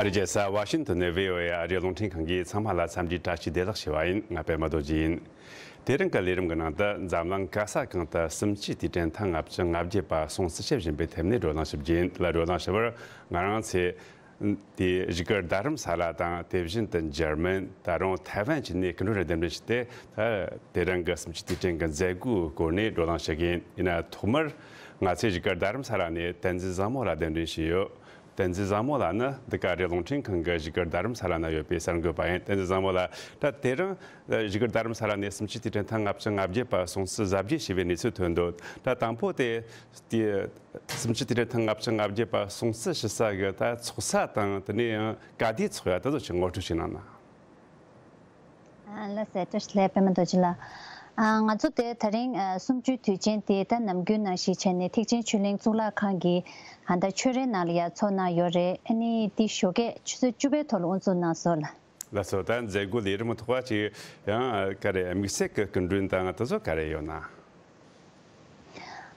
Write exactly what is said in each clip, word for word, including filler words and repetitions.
ཨ་རིའི་རྒྱལ་ས་ཝ་ཤིང་ཏོན་ནས་བྷི་ཨོ་ཨེ་ཨ་རིའི་རླུང་འཕྲིན་ཁང་གིས་ཚང་མ་ལ་འཚམས་འདྲིའི་བཀྲ་ཤིས་བདེ་ལེགས་ཞུ་བ་ཡིན། ང་པད་མ་རྡོ་རྗེ་ཡིན། དེ་རིང་གི་ལས་རིམ་གྱི་ནང་དུ་འཛམ་གླིང་ག་ས་གང་དུ་སུམ་ཅུ་དུས་དྲན་ཐེངས་ལྔ་བཅུ་ང་བརྒྱད་པ་སྲུང་བརྩི་བྱེད་བཞིན་པའི་ཐད་ནས་བགྲོ་གླེང་ཞིབ་རྒྱས་ཡིན། དེ་ལ་བགྲོ་གླེང་ཞུ་བར་ང་རང་ཚོས་དེ་བཞུགས་སྒར་རྡ་རམ་ས་ལ་དང་། དེ་བཞིན་དུ་འཇར་མན། ད་རུང་ཐའེ་ཝན་བཅས་ནས་སྐུ་མགྲོན་རེ་གདན་འདྲེན་ཞུས་ཏེ། ད་དེ་རིང་གི་སུམ་ཅུ་དུས་དྲན་གྱི་མཛད་སྒོའི་སྐོར་ནས་བགྲོ་གླེང་ཞུ་གི་ཡིན། ཡིན་ན་ཐོག་མར་ང་ཚོའི་བཞུགས་སྒར་རྡ་རམ་ས་ལ་ནས་བསྟན་འཛིན་བཟང་མོ་ལགས་གདན་འདྲེན་ཞུས་ཡོད། བསྟན་འཛིན་བཟང་མོ་ལགས་ནི་འདི་ག་རེད། རླུང་འཕྲིན་ཁང་གི་བཞུགས་སྒར་རྡ་རམ་ས་ལ་ན་ཡོད་པའི་གསར་འགོད་པ་ཡིན། བསྟན་འཛིན་བཟང་མོ་ལགས། ད་དེ་རིང་བཞུགས་སྒར་རྡ་རམ་ས་ལ་ནས་སུམ་ཅུ་དུས་དྲན་ཐེངས་ལྔ་བཅུ་ང་བརྒྱད་པ་སྲུང་བརྩི་གཟབ་རྒྱས་བྱས་པའི་གནས་ཚུལ་ཐོན་འདུག། ད་དང་པོ་དེ་དེ་སུམ་ཅུ་དུས་དྲན་ཐེངས་ལྔ་བཅུ་ང་བརྒྱད་པ་སྲུང་བརྩི་ཞུ་ས་གི་ད་ཚོགས་ས་དང་། དེ་ནས་ཡང་ག་དུས་ཚོགས་ཡ་དེ་ཚོ་ཞིག་ངོ་སྤྲོད་ཞིག་གནང་ན། ལགས་སོ། བཀྲ་ཤིས་བདེ་ལེགས་པད་མ་རྡོ་རྗེ་ལགས། ང་ཚོ་དེ་ད་རིང་སུམ་ཅུའི་དུས་ཆེན་དེ་ད་ནམ་རྒྱུན་ནང་བཞིན་བྱས་ནས་ཐེག་ཆེན་ཆོས་གླིང་གཙུག་ལག་ཁང་གི་ད་ཆོས་རའི་ནང་ལ་ཡ་ཚོགས་གནང་ཡོད་རེད། ཨ་ནི་འདི་ཞོགས་ཀས་ཆུ་ཚོད་བཅུ་པའི་ཐོག་ལ་དབུ་འཛུགས་གནང་སོང་ལགས། ལགས་སོ། ད་མཛད་སྒོ་ལས་རིམ་ཐོག་ཅིག་ཡང་ག་རེ་དམིགས་བསལ་གྱི་སྐུ་མགྲོན་དང་དེ་ཚོ་ག་རེ་ཡོད་ན།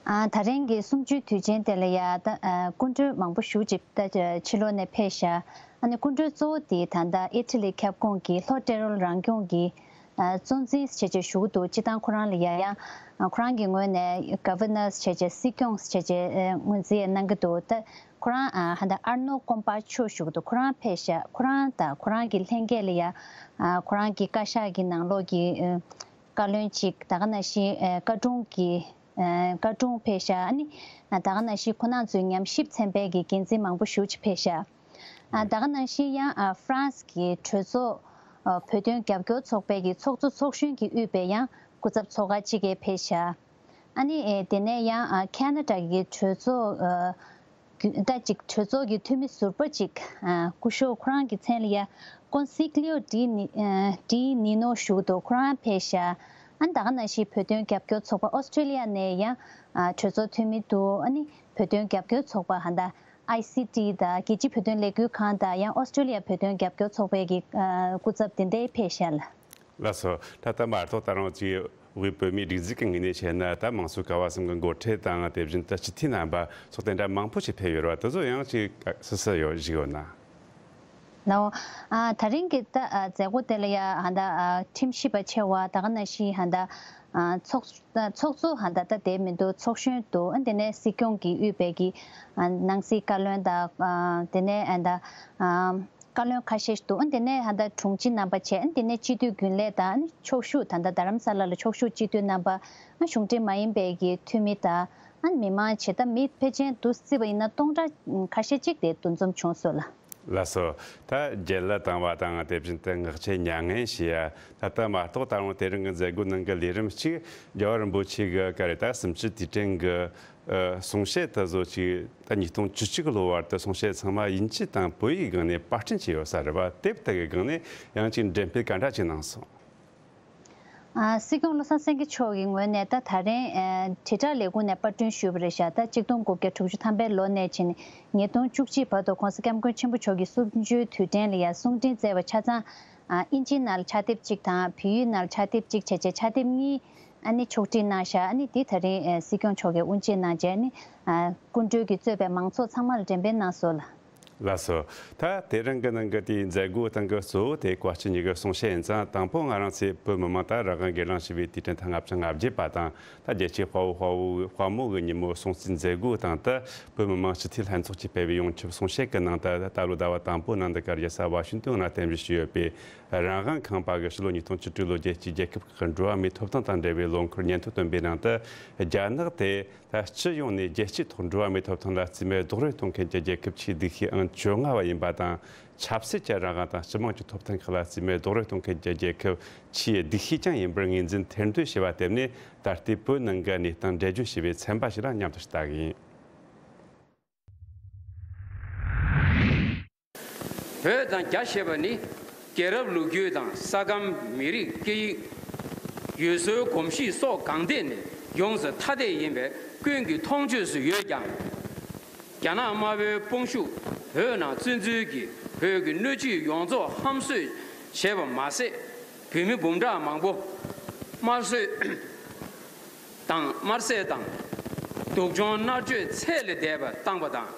ཨ། ད་རིང་གི་སུམ་ཅུའི་དུས་ཆེན་དེ་ལ་ཡ་ད་ཨ་སྐུ་མགྲོན་མང་པོ་ཞེ་ཅིག་ད་ཕྱི་ལོགས་ནས་ཕེབས་ཤག། ཨ་ནི་སྐུ་མགྲོན་གཙོ་བོ་དེ་ད་ལྟ་ཨི་ཊ་ལི་ཁྱབ་ཁོངས་ཀྱི་ལྷོ་ཏེ་རོལ་རང་སྐྱོང་གི་ཨ་གཙོ་འཛིན་བྱས་བྱས་བཞུགས་འདུག། སྤྱིར་བཏང་ཁོ་རང་ལ་ཡ་ཡང་ཨ་ཁོ་རང་གི་ངོས་ནས་གོ་ཝར་ནར་བྱས་བྱས་སྲིད་སྐྱོང་བྱས་བྱས་ཨ་ངོས་འཛིན་གནང་གི་འདུག། ད་ཁོ་རང་ཨ་ད་ཨར་ནོ་ཀོམ་པ་ཆོ་བཞུགས་འདུག། ཁོ་རང་ཕེབས་ཤག། ཁོ་རང་དང་ཁོ་རང་གི་ལྷན་རྒྱས་ལ་ཡ་ཨ་ཁོ་རང་གི་བཀའ་ཤག་གི་ནང་ལོགས་ཀྱི་ཨ་བཀའ་བློན་གཅིག། ད་ག་ནང་བཞིན་ཨ་བཀའ་དྲུང་གི་ཨ་བཀའ་དྲུང་ཕེབས་ཤག། ཨ་ནི་ཨ་ད་ག་ནང་བཞིན་ཁོང་རྣམ་ཚོའི་ཉམས་ཞིབ་ཚན་པའི་གི་འགན་འཛིན་མང་པོ་ཞེ་ཅིག་ཕེབས་ཤག། ཨ་ད་ག་ནང་བཞིན་ཡང་ཨ་ཧྥ་རན་སི་གི་གྲོས་ཚོགས་ཨ་བོད་དོན་རྒྱབ་སྐྱོར་ཚོགས་པའི་གི་ཚོགས་གཙོ་ཚོགས་གཞོན་གྱིས་དབུས་པའི་ཡང་སྐུ་ཚབ་ཚོགས་ཁག་ཅིག་གིས་ཕེབས་ཤག། ཨ་ནི་ཨེ་དེ་ནས་ཡང་ཨ་ཁ་ན་ཌ་གི་གྲོས་ཚོགས་ཨ་རྒྱུན་ད་ཅིག་གྲོས་ཚོགས་ཀྱི་འཐུས་མི་ཟུར་པ་ཅིག་ཨ་སྐུ་ཞབས་ཁོ་རང་གི་མཚན་ལ་ཡ་ཀོན་སི་ཀི་ལིའོ་ཌི་ནི་ཨ་ཌི་ནི་ནོ་ཞུ་འདུག། ཁོ་རང་ཕེབས་ཤག། ཨ་ནི་ད་ག་ནང་བཞིན་བོད་དོན་རྒྱབ་སྐྱོར་ཚོགས་པ་ཨོ་སི་ཀྲི་ལི་ཡ་ནས་ཡང་ཨ་གྲོས་ཚོགས་འཐུས་མི་འདུག། ཨ་ནི་བོད་དོན་རྒྱབ་སྐྱོར་ཚོགས་པ་ཧ་ད་ཨའི་སི་ཊི་དང་རྒྱལ་སྤྱིའི་བོད་དོན་ལས་འགུལ་ཁང་དང་ཡང་ཨོ་སི་ཀྲི་ལི་ཡ་བོད་དོན་རྒྱབ་སྐྱོར་ཚོགས་པའི་གི་ཨ་སྐུ་ཚབ་དེ་འདྲའི་ཕེབས་ཤག་ལགས། ལགས་སོ། ད་ལྟ་མ་གཏོགས་ད་རུང་ཅིག་དབུས་བོད་མིའི་སྒྲིག་འཛུགས་ཀྱི་ངོས་ནས་བྱས་ན་ད་མང་གཙོའི་ཀ་བ་གསུམ་གྱི་འགོ་ཁྲིད་དང་། དེ་བཞིན་དུ་སྤྱི་འཐུས་རྣམ་པ་སོགས་དེ་འདྲ་མང་པོ་ཞིག་ཕེབས་ཡོད་རེད་བ། དེ་ཚོ་ཡང་ཅིག་སུ་སུ་ཡོད་བཞུགས་ཡོད་ན། ལའོ། ཨ་ད་རིང་གི་ད་ཨ་མཛད་སྒོ་དེ་ལ་ཡ་ཧ་ད་ཨ་ཁྲིམས་ཞིབ་པ་ཆེ་བ། ད་ག་ནང་བཞིན་ཧ་ད་ཨ་ཚོགས་ཨ་ཚོགས་གཙོ་ཧ་ད་ད་དེ་མི་འདུག། ཚོགས་གཞོན་འདུག། ཨ་དེ་ནས་སྲིད་སྐྱོང་གིས་དབུས་པའི་གི་ཨ་ནང་སྲིད་བཀའ་བློན་དང་། ཨ་དེ་ནས་ཨ་ད་ཨ་བཀའ་བློན་ཁ་ཤས་ཤིག་འདུག། ཨ་དེ་ནས་ཧ་ད་དྲུང་ཆེ་རྣམ་པ་བྱས། ཨ་དེ་ནས་སྤྱི་འཐུས་རྒྱུན་ལས་དང་། ཨ་ནི་ཕྱོགས་བཞུགས་ད་ད་རྡ་རམ་ས་ལ་ལ་ཕྱོགས་བཞུགས་སྤྱི་འཐུས་རྣམ་པ། ཨ་གཞུང་འབྲེལ་མ་ཡིན་པའི་གི་འཐུས་མི་དང་། ཨ་མི་མང་བྱས་ད་མི་ཕལ་ཆེར་འདུ་བརྩིས་པ་ཡིན་ན་སྟོང་ཕྲག་ཁ་ཤས་ཅིག་དེ་འདུ་འཛོམས་བྱུང་སོང་ལགས། ལགས་སོ། ད་རྒྱལ་བློན་དང་བ་དང་། དེ་བཞིན་དུ་ངག་བཅད་མྱ་ངན་ཞུ་ཡ། ད་ལྟ་མ་གཏོགས་ད་རུང་དེ་རིང་གི་མཛད་སྒོ་ནང་གི་ལས་རིམ་གཅིག་རྒྱལ་བ་རིན་པོ་ཆེ་གི་ག་རེ་ད་སུམ་ཅུ་དུས་དྲན་གི་ཨ་གསུང་བཤད་དེ་ཚོ་ཅིག་ད་ཉིས་སྟོང་བཅུ་གཅིག་ལོ་བར་དུ་གསུང་བཤད་ཚང་མ་དབྱིན་ཇི་དང་བོད་ཡིག་སྒང་ནས་པར་སྐྲུན་བྱས་ཡོད་ས་རེད་བ། དེབ་དེ་གི་སྒང་ནས་ཡང་ཅིག་འགྲེམས་སྤེལ་ག་འདྲ་ཅིག་གནང་སོང་། ཨ་སྲིད་སྐྱོང་བློ་བཟང་སེང་གེ་མཆོག་གི་ངོས་ནས་ད་ད་རིང་ཨ་དྲིལ་བསྒྲགས་ལས་ཁུངས་ནས་པར་སྐྲུན་ཞུས་པ་རེད་ཤག། ད་གཅིག་སྟོང་དགུ་བརྒྱ་དྲུག་ཅུ་ཐམ་པའི་ལོ་ནས་བྱས་ནས་ཉིས་སྟོང་བཅུ་གཅིག་བར་དུ་༸གོང་ས་༸སྐྱབས་མགོན་ཆེན་པོ་མཆོག་གིས་གསུམ་བཅུའི་དུས་དྲན་ལ་ཡ་གསུང་འཕྲིན་བསྩལ་བ་ཆ་ཚང་། ཨ་དབྱིན་ཇིའི་ནང་ལ་ཕྱག་དེབ་གཅིག་དང་བོད་ཡིག་ནང་ལ་ཕྱག་དེབ་གཅིག་བྱས་བྱས་ཕྱག་དེབ་གཉིས་ཨ་ནི་ཕྱོགས་སྒྲིག་གནང་ཤག། ཨ་ནི་འདི་ད་རིང་ཨ་སྲིད་སྐྱོང་མཆོག་གིས་དབུ་འབྱེད་གནང་བྱས། ཨ་ནི་ཨ་སྐུ་མགྲོན་གྱིས་གཙོས་པའི་མང་ཚོགས་ཚང་མ་ལ་འགྲེམས་སྤེལ་གནང་སོང་ལགས། ལགས་སོ། ད་དེ་རིང་གི་ནང་གི་དེའི་མཛད་སྒོའི་སྟེང་གི་གཙོ་བོ་དེ་བཀའ་སྤྱི་གཉིས་ཀྱི་གསུང་བཤད་ཡིན་ཙང་། དང་པོ་ང་རང་ཚོའི་བོད་མི་མང་དང་རང་དབང་སྒེར་ལངས་ཞི་བའི་དུས་དྲན་ཐེངས་ལྔ་བཅུ་ང་བརྒྱད་པ་དང་། ད་རྒྱལ་གཅེས་དཔའ་བོ་དཔའ་བོ་དཔའ་མོ་གི་ཉིན་མོ་སྲུང་བརྩིའི་མཛད་སྒོའི་སྟེང་དུ་བོད་མི་མང་སྤྱི་འཐུས་ལྷན་ཚོགས་ཀྱིས་སྤེལ་བའི་ཡོངས་ཁྱབ་གསུང་བཤད་ཀྱི་ནང་དུ། ད་ལོ་ཟླ་བ་དང་པོའི་ནང་དུ་གར་རྒྱལ་ས་ཝ་ཤིང་ཏོན་ནང་རྟེན་གཞི་བྱས་ཡོད་པའི་རང་དབང་ཁང་པ་གི་ཕྱི་ལོ་ཉིས་སྟོང་བཅུ་དྲུག་ལོ་རྒྱལ་སྤྱིའི་རྒྱལ་ཁབ་ཁག་གི་འགྲོ་བ་མིའི་ཐོབ་ཐང་དང་འབྲེལ་བའི་ལོ་འཁོར་སྙན་ཐོ་བཏོན་པའི་ནང་དུ། རྒྱ་ནག་དེ་ད་སྤྱི་ཡོངས་ནས་རྒྱལ་སྤྱིའི་ཐོག་འགྲོ་བ་མིའི་ཐོབ་ཐང་ལ་རྩིས་མེད་རྡོག་རོལ་གཏོང་མཁན་གྱི་རྒྱལ་ཁབ་ཆེས་སྡུག་ཤོས་ཨང་བཅོ་ལྔ་བ་ཡིན་པ་དང་། ཆབ་སྲིད་ཀྱི་རང་དབང་དང་སྤྱི་དམངས་ཀྱི་ཐོབ་ཐང་ཁག་ལ་རྩིས་མེད་རྡོག་རོལ་གཏོང་མཁན་གྱི་རྒྱལ་ཁབ་ཆེས་སྡུག་ཤོས་ཀྱང་ཡིན་པར་ངོས་འཛིན་ཐེར་འདོན་བྱས་པ་དེ་ནི། ད་ལྟའི་བོད་ནང་གི་གནས་སྟངས་འགྲེལ་བརྗོད་བྱས་པའི་ཚན་པ་ཞིག་ལ་མཉམ་དུ་ལྟ་གི་ཡིན། བོད་དང་རྒྱ་ཞེས་པ་ནི་རྒྱལ་རབས་ལོ་རྒྱུས་དང་ས་ཁམས། མི་རིགས། སྐད་ཡིག་ཡུལ་སྲོལ། གོམས་གཤིས་སོགས་གང་ཐད་ནས་ཡོངས་སུ་ཐ་དད་ཡིན་པས་ཀུན་གྱིས་མཐོང་ཆོས་སུ་ཡོད་ཀྱང་། རྒྱ་ནག་དམར་པོའི་དཔུང་ཤུགས་བོད་ནང་བཙན་འཛུལ་གྱིས་བོད་ཀྱི་སྣོད་བཅུད་ཡོངས་རྫོགས་ཧམ་གསོད་བྱས་པ་མ་ཟད། བོད་མི་འབུམ་ཕྲག་མང་པོ་དམར་གསོད་དང་། དམར་གསོད་དང་། སྡུག་སྦྱོང་མནར་གཅོད་ཚད་ལས་འདས་པ་བཏང་པ་དང་།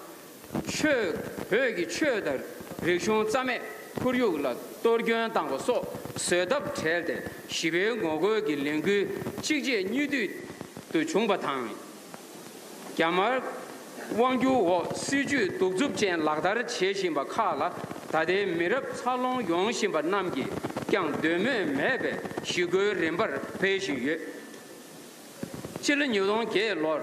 ཆོས། བོད་ཀྱི་ཆོས་དང་ རིག་གཞུང་རྩ་མེད་ཁོར་ཡུག་ལ་གཏོར་སྐྱོན་བཏང་བ་སོགས་བཟོད་ཐབས་བྲལ་ཏེ་ཞི་བའི་ངོ་རྒོལ་གྱི་ལས་འགུལ་གཅིག་རྗེས་གཉིས་མཐུད་དུ་བྱུང་བ་དང་། རྒྱ་དམར་དབང་སྒྱུར་འོག་སྲིད་ཇུས་གདུག་རྩུབ་ཅན་ལག་བསྟར་བྱེད་བཞིན་པ་ཁག་ལ་ད་ལྟའི་མི་རབས་འཚར་ལོངས་ཡོང་བཞིན་པ་རྣམས་ཀྱིས་ཀྱང་འདོད་མོས་མེད་པའི་ཞི་རྒོལ་རིམ་པར་སྤེལ་བཞིན་ཡོད། ཕྱི་ལོ་ཉིས་སྟོང་བརྒྱད་ལོར་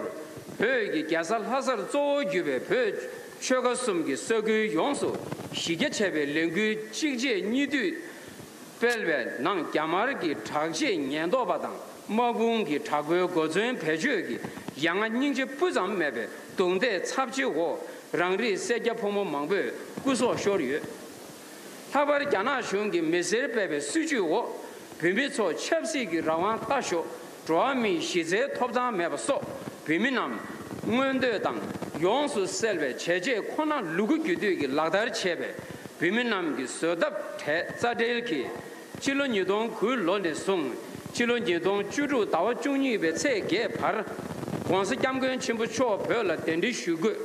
བོད་ཀྱི་རྒྱལ་ས་ལྷ་སར་གཙོ་བོ་གྱུར་པའི་བོད་ཆོལ་ཁ་གསུམ་གྱི་ས་ཁུལ་ཡོངས་སུ་གཞི་རྒྱ་ཆེ་བའི་ལས་འགུལ་གཅིག་རྗེས་གཉིས་མཐུད་སྤེལ་བའི་ནང་རྒྱ་དམར་གྱི་དྲག་ཆས་ཉེན་རྟོག་པ་དང་དམག་དཔུང་གི་དྲག་པོའི་གོ་མཚོན་བེད་སྤྱོད་ཀྱིས་ཡ་ང་སྙིང་རྗེ་སྤུ་ཙམ་མེད་པའི་རྡུང་རྡེག་ཚབས་ཆེ་འོག་རང་རིགས་སེར་སྐྱ་ཕོ་མོ་མང་པོས་སྐུ་སྲོག་ཤོར་ཡོད། ལྷག་པར་རྒྱ་ནག་གཞུང་གིས་མི་སེར་སྤེལ་བའི་སྲིད་ཇུས་འོག་བོད་མི་ཚོ་ཆབ་སྲིད་ཀྱི་རང་དབང་ལྟ་ཞོག་འགྲོ་བ་མིའི་གཞི་རྩའི་ཐོབ་ཐང་མེད་པ་སོགས་བོད་མི་རྣམས་མངོན་འདོད་དང་ཡོངས་སུ་བསལ་བའི་བྱས་རྗེས་ཁོ་ན་ལུ་གུ་རྒྱུད་སྟོད་ཀྱིས་ལག་བསྟར་བྱས་པའི་བོད་མི་རྣམས་ཀྱི་བཟོད་ཐབས་བྲལ་རྩ་བྲལ་གྱིས་ཕྱི་ལོ་ཉིས་སྟོང་དགུ་ལོ་ནས་བཟུང་ཕྱི་ལོ་ཉིས་སྟོང་བཅུ་དྲུག་ཟླ་བ་བཅུ་གཉིས་པའི་ཚེས་བརྒྱད་བར་༸གོང་ས་༸སྐྱབས་མགོན་ཆེན་པོ་མཆོག་བོད་ལ་གདན་འདྲེན་ཞུ་དགོས།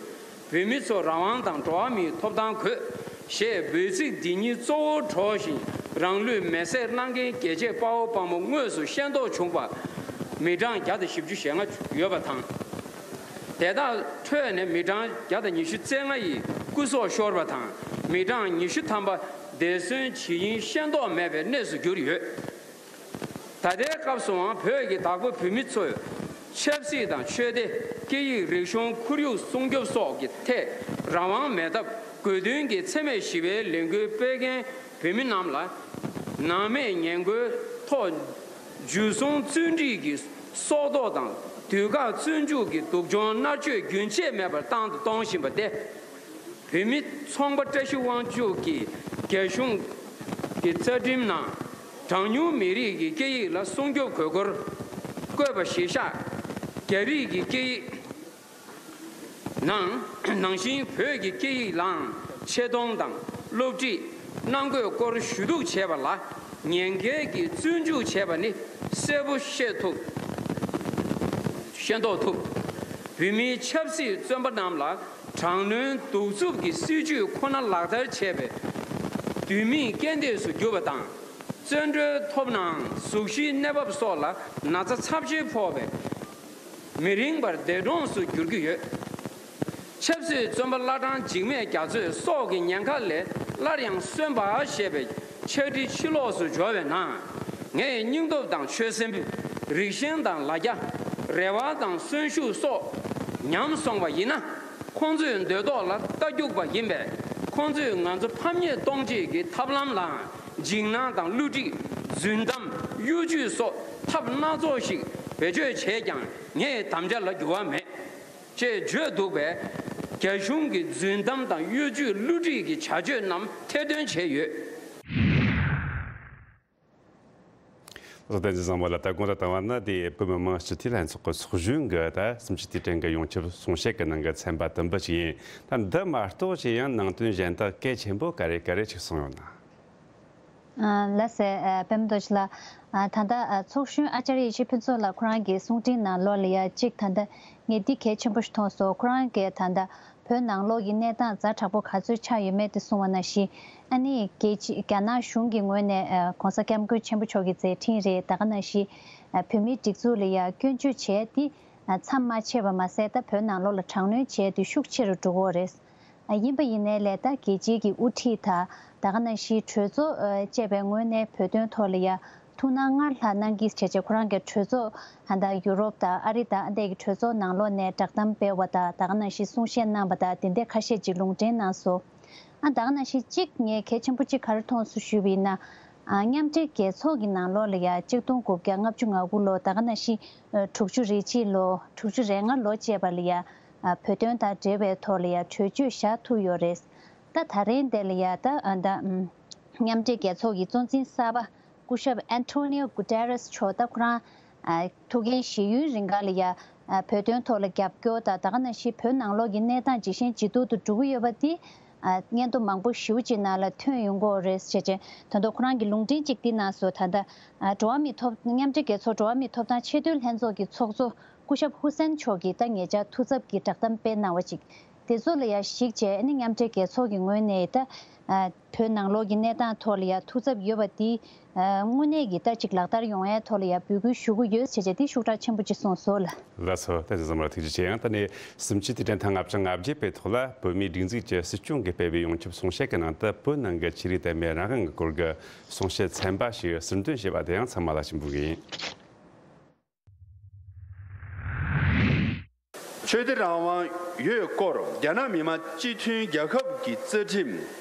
བོད་མི་ཚོ་རང་དབང་དང་འགྲོ་བ་མིའི་ཐོབ་ཐང་དགོས། ཞེས་འབོད་ཚིག་འདི་ཉིད་གཙོ་བོར་སྒྲོག་བཞིན་རང་ལུས་མེར་སྲེག་གནང་མཁན་རྒྱལ་གཅེས་དཔའ་བོ་དཔའ་མོ་དངོས་སུ་ཤེས་རྟོགས་བྱུང་བ་མི་གྲངས་བརྒྱ་དང་བཞི་བཅུ་ཞེ་ལྔ་ཡོད་པ་དང་། དེ་དག་ཁྲོད་ནས་མི་གྲངས་བརྒྱ་དང་ཉི་ཤུ་རྩ་ལྔ་ཡིས་སྐུ་སྲོག་ཤོར་བ་དང་མི་གྲངས་ཉི་ཤུ་ཐམ་པ་འདས་གསོན་ཇི་ཡིན་ཤེས་རྟོགས་མེད་པའི་གནས་སུ་གྱུར་ཡོད། ད་ལྟའི་སྐབས་སུའང་བོད་ཀྱི་བདག་པོ་བོད་མི་ཚོས་ཆབ་སྲིད་དང་ཆོས་སྡེ། སྐད་ཡིག་རིག་གཞུང་ཁོར་ཡུག་སྲུང་སྐྱོབ་སོགས་ཀྱི་ཐད་རང་དབང་མེད་སྟབས་དགོས་འདུན་གྱི་འཚེ་མེད་ཞི་བའི་ལས་འགུལ་སྤེལ་མཁན་བོད་མི་རྣམས་ལ་ནང་མིའི་ངན་རྒོལ་ཐོག་འཇུ་བཟུང་བཙོན་ཁྲིད་ཀྱི་སྲོག་ཐོག་དང་དུས་བཀག་བཙོན་འཇུག་གི་སྡུག་སྦྱོང་མནར་གཅོད་རྒྱུན་ཆད་མེད་པར་བཏང་དང་གཏོང་བཞིན་པ་སྟེ། བོད་མི་ཚོང་པ་བཀྲ་ཤིས་དབང་ཕྱུག་གིས་རྒྱ་གཞུང་གི་རྩ་ཁྲིམས་ནང་གྲངས་ཉུང་མི་རིགས་ཀྱི་སྐད་ཡིག་ལ་སྲུང་སྐྱོབ་དགོས་སྐོར་བཀོད་པ་གཞིར་བཞག་རྒྱ་རིགས་ཀྱི་སྐད་ཡིག་ནང་ནང་བཞིན་བོད་ཀྱི་སྐད་ཡིག་ལའང་ཆེ་མཐོང་དང་སློབ་ཁྲིད་གནང་དགོས་སྐོར་ཞུ་གཏུག་བྱས་པ་ལ་ཉེན་ཁའི་གི་བཙོན་འཇུག་བྱས་པ་ནི་གསལ་པོ་ཤེས་ཐུབ། ཤེས་རྟོགས་ཐུབ། བོད་མིའི་ཆབ་སྲིད་བཙོན་པ་རྣམས་ལ་དྲག་གནོན་གདུག་རྩུབ་ཀྱི་སྲིད་ཇུས་ཁོ་ན་ལག་བསྟར་བྱས་པའི་དུས་མིན་རྐྱེན་འདས་སུ་གྱུར་པ་དང་། བཙོན་གྲོལ་ཐོབ་ནའང་གཟུགས་གཞིའི་གནས་བབ་སོགས་ལ་ན་ཚ་ཚབས་ཆེན་ཕོག་པས། མི་རིང་བར་འདས་གྲོངས་སུ་འགྱུར་གྱི་ཡོད། ཆབ་སྲིད་བཙོན་པ་བླ་བྲང་འཇིགས་མེད་རྒྱ་མཚོས་སྲོག་གི་ཉེན་ཁ་ལས་སླར་ཡང་གསོན་པ་ཞེས་པའི་ཕྱག་བྲིས་ཕྱི་ལོགས་སུ་འབྱོར་བའི་ནང་། ངའི་སྙིང་སྟོབས་དང་ཆོད་སེམས། རིགས་ཞེན་དང་ལ་རྒྱ། རེ་བ་དང་གསོན་ཤུགས་སོགས་ཉམས་སོང་བ་ཡིན་ན། ཁོང་ཚོའི་འདོད་ཐོག་ལ་རྟ་རྒྱུག་པ་ཡིན་པས། ཁོང་ཚོས་ང་ཚོ་ཕམ་ཉེས་གཏོང་བྱེད་ཀྱི་ཐབས་ལམ་ལའང་འཇིགས་སྣང་དང་བསླུ་བྲིད། རྫུན་གཏམ། གཡོ་ཇུས་སོགས་ཐབས་སྣ་ཚོགས་ཤིག་བེད་སྤྱོད་བྱས་ཀྱང་ངའི་དམ་བཅའ་ལ་འགྱུར་བ་མེད། ཅེས་བརྗོད་འདུག་པས། རྒྱ་གཞུང་གི་རྫུན་གཏམ་དང་གཡོ་ཇུས་བསླུ་བྲིད་ཀྱི་བྱ་སྤྱོད་རྣམས་ཐེར་འདོན་བྱས་ཡོད། བསྟན་འཛིན་བཟང་མོ་ལགས། ད་དགོངས་དག་བཏང་བ་ན་དེ་བོད་མི་མང་སྤྱི་འཐུས་ལྷན་ཚོགས་ཀྱི་ཚོགས་གཞོན་གྱི་ད་གསུམ་བཅུའི་དུས་དྲན་གྱི་ཡོངས་ཁྱབ་གསུང་བཤད་ཀྱི་ནང་གི་ཚན་པ་དུམ་བུ་ཞིག་ཡིན། ད་འདི་མ་གཏོགས་ཅི་ཡང་ནང་དོན་གཞན་དག་གལ་ཆེན་པོ་ག་རེ་ག་རེ་ཞིག་གསུངས་ཡོད་ན། ལགས་སེ། པད་མ་རྡོ་རྗེ་ལགས། ད་ལྟ་ཚོགས་གཞོན་ཨ་ཅཱརྱ་ཡེ་ཤེས་ཕུན་ཚོགས་ལགས་ཁོ་རང་གི་གསུང་འཕྲིན་ནང་ལོགས་ལ་ཡ་གཅིག་ད་ལྟ་ངས་འདི་གལ་ཆེན་པོ་ཞིག་མཐོང་སོང་། ཁོ་རང་གིས་ད་ལྟ་བོད་ནང་ལོགས་ཀྱི་གནས་སྟངས་ཛ་དྲག་པོ་ག་ཚོད་ཆགས་ཡོད་མེད་དེ་གསུངས་པ་ནང་བཞིན། ཨ་ནི་རྒྱལ་སྤྱི་རྒྱ་ནག་གཞུང་གི་ངོས་ནས་༸གོང་ས་༸སྐྱབས་མགོན་ཆེན་པོ་མཆོག་གི་མཛད་འཕྲིན་རེད། ད་ག་ནང་བཞིན་བོད་མིའི་སྒྲིག་འཛུགས་ལ་ཡ་སྐྱོན་བརྗོད་བྱས་ཏེ་མཚམས་མ་ཆད་པ་མ་ཟད། ད་བོད་ནང་ལོགས་ལ་དྲག་གནོན་བྱས་ཏེ་ཤུགས་ཆེ་རུ་འགྲོ་གི་ཡོད་རེད། ཡིན་པ་ཡིན་ནའི་ལས་ད་རྒྱལ་སྤྱིའི་གི་དབུ་ཁྲིད་དང་ད་ག་ནང་བཞིན་གྲོས་ཚོགས་བཅས་པའི་ངོས་ནས་བོད་དོན་ཐོག་ལ་ཡ་ཐུགས་སྣང་སྔར་ལྷག་གནང་གིས་བྱས་བྱས། ཁོ་རང་གི་གྲོས་ཚོགས་ད་ཡུ་རོབ་དང་ཨ་རི་དང་ཨ་འདས་ཀྱི་གྲོས་ཚོགས་ནང་ལོགས་ནས་བསྒྲགས་གཏམ་སྤེལ་བ་དང་ད་ག་ནང་བཞིན་གསུང་བཤད་གནང་བ་དང་དེ་འདྲ་ཁ་ཤས་ཅིག་ལུང་འདྲེན་གནང་སོང་། ཨ་ད་ག་ནང་བཞིན་གཅིག་ངས་གལ་ཆེན་པོ་གཅིག་ག་རེ་མཐོང་སོང་ཞུས་པ་ཡིན་ན། མཉམ་འབྲེལ་རྒྱལ་ཚོགས་ཀྱི་ནང་ལོགས་ལ་ཡ་གཅིག་སྟོང་དགུ་བརྒྱ་ལྔ་བཅུ་ང་དགུ་ལོ་ད་ག་ནང་བཞིན་དྲུག་ཅུ་རེ་གཅིག་ལོ་དྲུག་ཅུ་རེ་ལྔ་ལོ་བཅས་པ་ལ་ཡ། བོད་དོན་དང་འབྲེལ་བའི་ཐོག་ལ་ཡ་གྲོས་ཆོད་བཞག་ཐུབ་ཡོད་རེད། ད་ད་རེས་འདི་ལ་ཡ་ད་ད་མཉམ་འབྲེལ་རྒྱལ་ཚོགས་ཀྱི་གཙོ་འཛིན་གསར་པ་སྐུ་ཞབས་ཨན་ཐོ་ནིའོ་གུ་ཏེ་རེས་མཆོག་ད་ཁོ་རང་ཐུགས་འགན་བཞེས་ཡུན་རིང་ག་ལ་ཡ་བོད་དོན་ཐོག་ལ་རྒྱབ་སྐྱོར་དང་ད་ག་ནང་བཞིན་བོད་ནང་ལོགས་ཀྱི་གནས་སྟངས་ཇེ་ཞན་ཇེ་སྡུག་ཏུ་འགྲོ་གི་ཡོད་པ་འདི་སྙན་ཐོ་མང་པོ་ཞེ་པོ་ཅིག་ནང་ལ་ཐོན་ཡོང་གི་ཡོད་རེད་ཟེར་བྱས། ད་དུང་ཁོ་རང་གི་ལུང་འདྲེན་ཅིག་འདི་གནང་སོང་། ད་ལྟ་འགྲོ་བ་མིའི་ཐོབ་མཉམ་འབྲེལ་རྒྱལ་ཚོགས་འགྲོ་བ་མིའི་ཐོབ་ཐང་ཆེས་མཐོའི་ལྷན་ཚོགས་ཀྱི་ཚོགས་གཙོ་སྐུ་ཞབས་ཧུ་སེན་མཆོག་གིས་ད་ཉེ་ཆར་ཐུགས་འཚབ་ཀྱི་བསྒྲགས་གཏམ་སྤེལ་གནང་བ་ཅིག་དེ་ཚོ་ལ་ཡ་གཞིགས་བྱས་ནི་མཉམ་འབྲེལ་རྒྱལ་ཚོགས་ཀྱི་ངོས་ནས་ད་བོད་ནང་ལོགས་ཀྱི་གནས་སྟངས་ཐོག་ལ་ཡ་ཐུགས་འཚབ་ཡོད་པ་དེ་དངོས་གནས་ཀྱི་ད་ཅིག་ལག་བསྟར་ཡོང་ཡའི་ཐོག་ལ་ཡ་འབོད་སྐུལ་ཞུ་གི་ཡོད་ཟེར་བྱས་དེ་ཤུགས་དྲག་ཆེན་པོ་ཅིག་གསུངས་སོང་ལ། ལགས་སོ། བསྟན་འཛིན་བཟང་མོ་ལགས་ཐུགས་རྗེ་ཆེ། ཡང་ད་ནས་སུམ་ཅུ་དུས་དྲན་ཐེངས་ལྔ་བཅུ་ང་བརྒྱད་པའི་ཐོག་ལ་བོད་མིའི་སྒྲིག་འཛུགས་ཀྱི་སྲིད་སྐྱོང་གིས་སྤེལ་བའི་ཡོངས་ཁྱབ་གསུང་བཤད་ཀྱི་ནང་དུ་བོད་ནང་གི་ཆོས་རིག་དད་མོས་རང་དབང་གི་སྐོར་གྱི་གསུང་བཤད་ཚན་པ་ཞིག་ཟུར་འདོན་བྱས་པ་དེ་ཡང་ཚང་མ་ལ་ཞུ་འབུལ་གྱི་ཡིན། ཆོས་དད་རང་དབང་ཡོད་སྐོར་རྒྱ་ནག་མི་དམངས་སྤྱི་མཐུན་རྒྱལ་ཁབ་ཀྱི་རྩ་ཁྲིམས་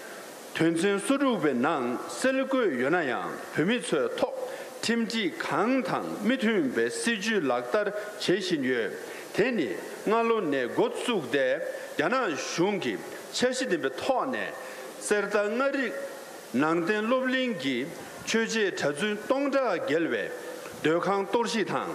དོན་ཚན་སོ་དྲུག་པའི་ནང་གསལ་བཀོད་ཡོད་ན་ཡང་། བོད་མི་ཚོའི་ཐོག་ཁྲིམས་སྒྲིག་གང་དང་མི་མཐུན་པའི་སྲིད་ཇུས་ལག་བསྟར་བྱེད་བཞིན་ཡོད། དེ་ནི་སྔ་ལོ་ནས་འགོ་བཙུགས་ཏེ་རྒྱ་ནག་གཞུང་གིས་འཆར་གཞི་ལྡན་པའི་ཐོག་ནས་གསེར་རྟ་མངའ་རིས་ནང་བསྟན་སློབ་གླིང་གི་ཆོས་བྱེད་གྲྭ་བཙུན་སྟོང་ཕྲག་བརྒལ་བའི་སྡོད་ཁང་གཏོར་བཤིག་དང་།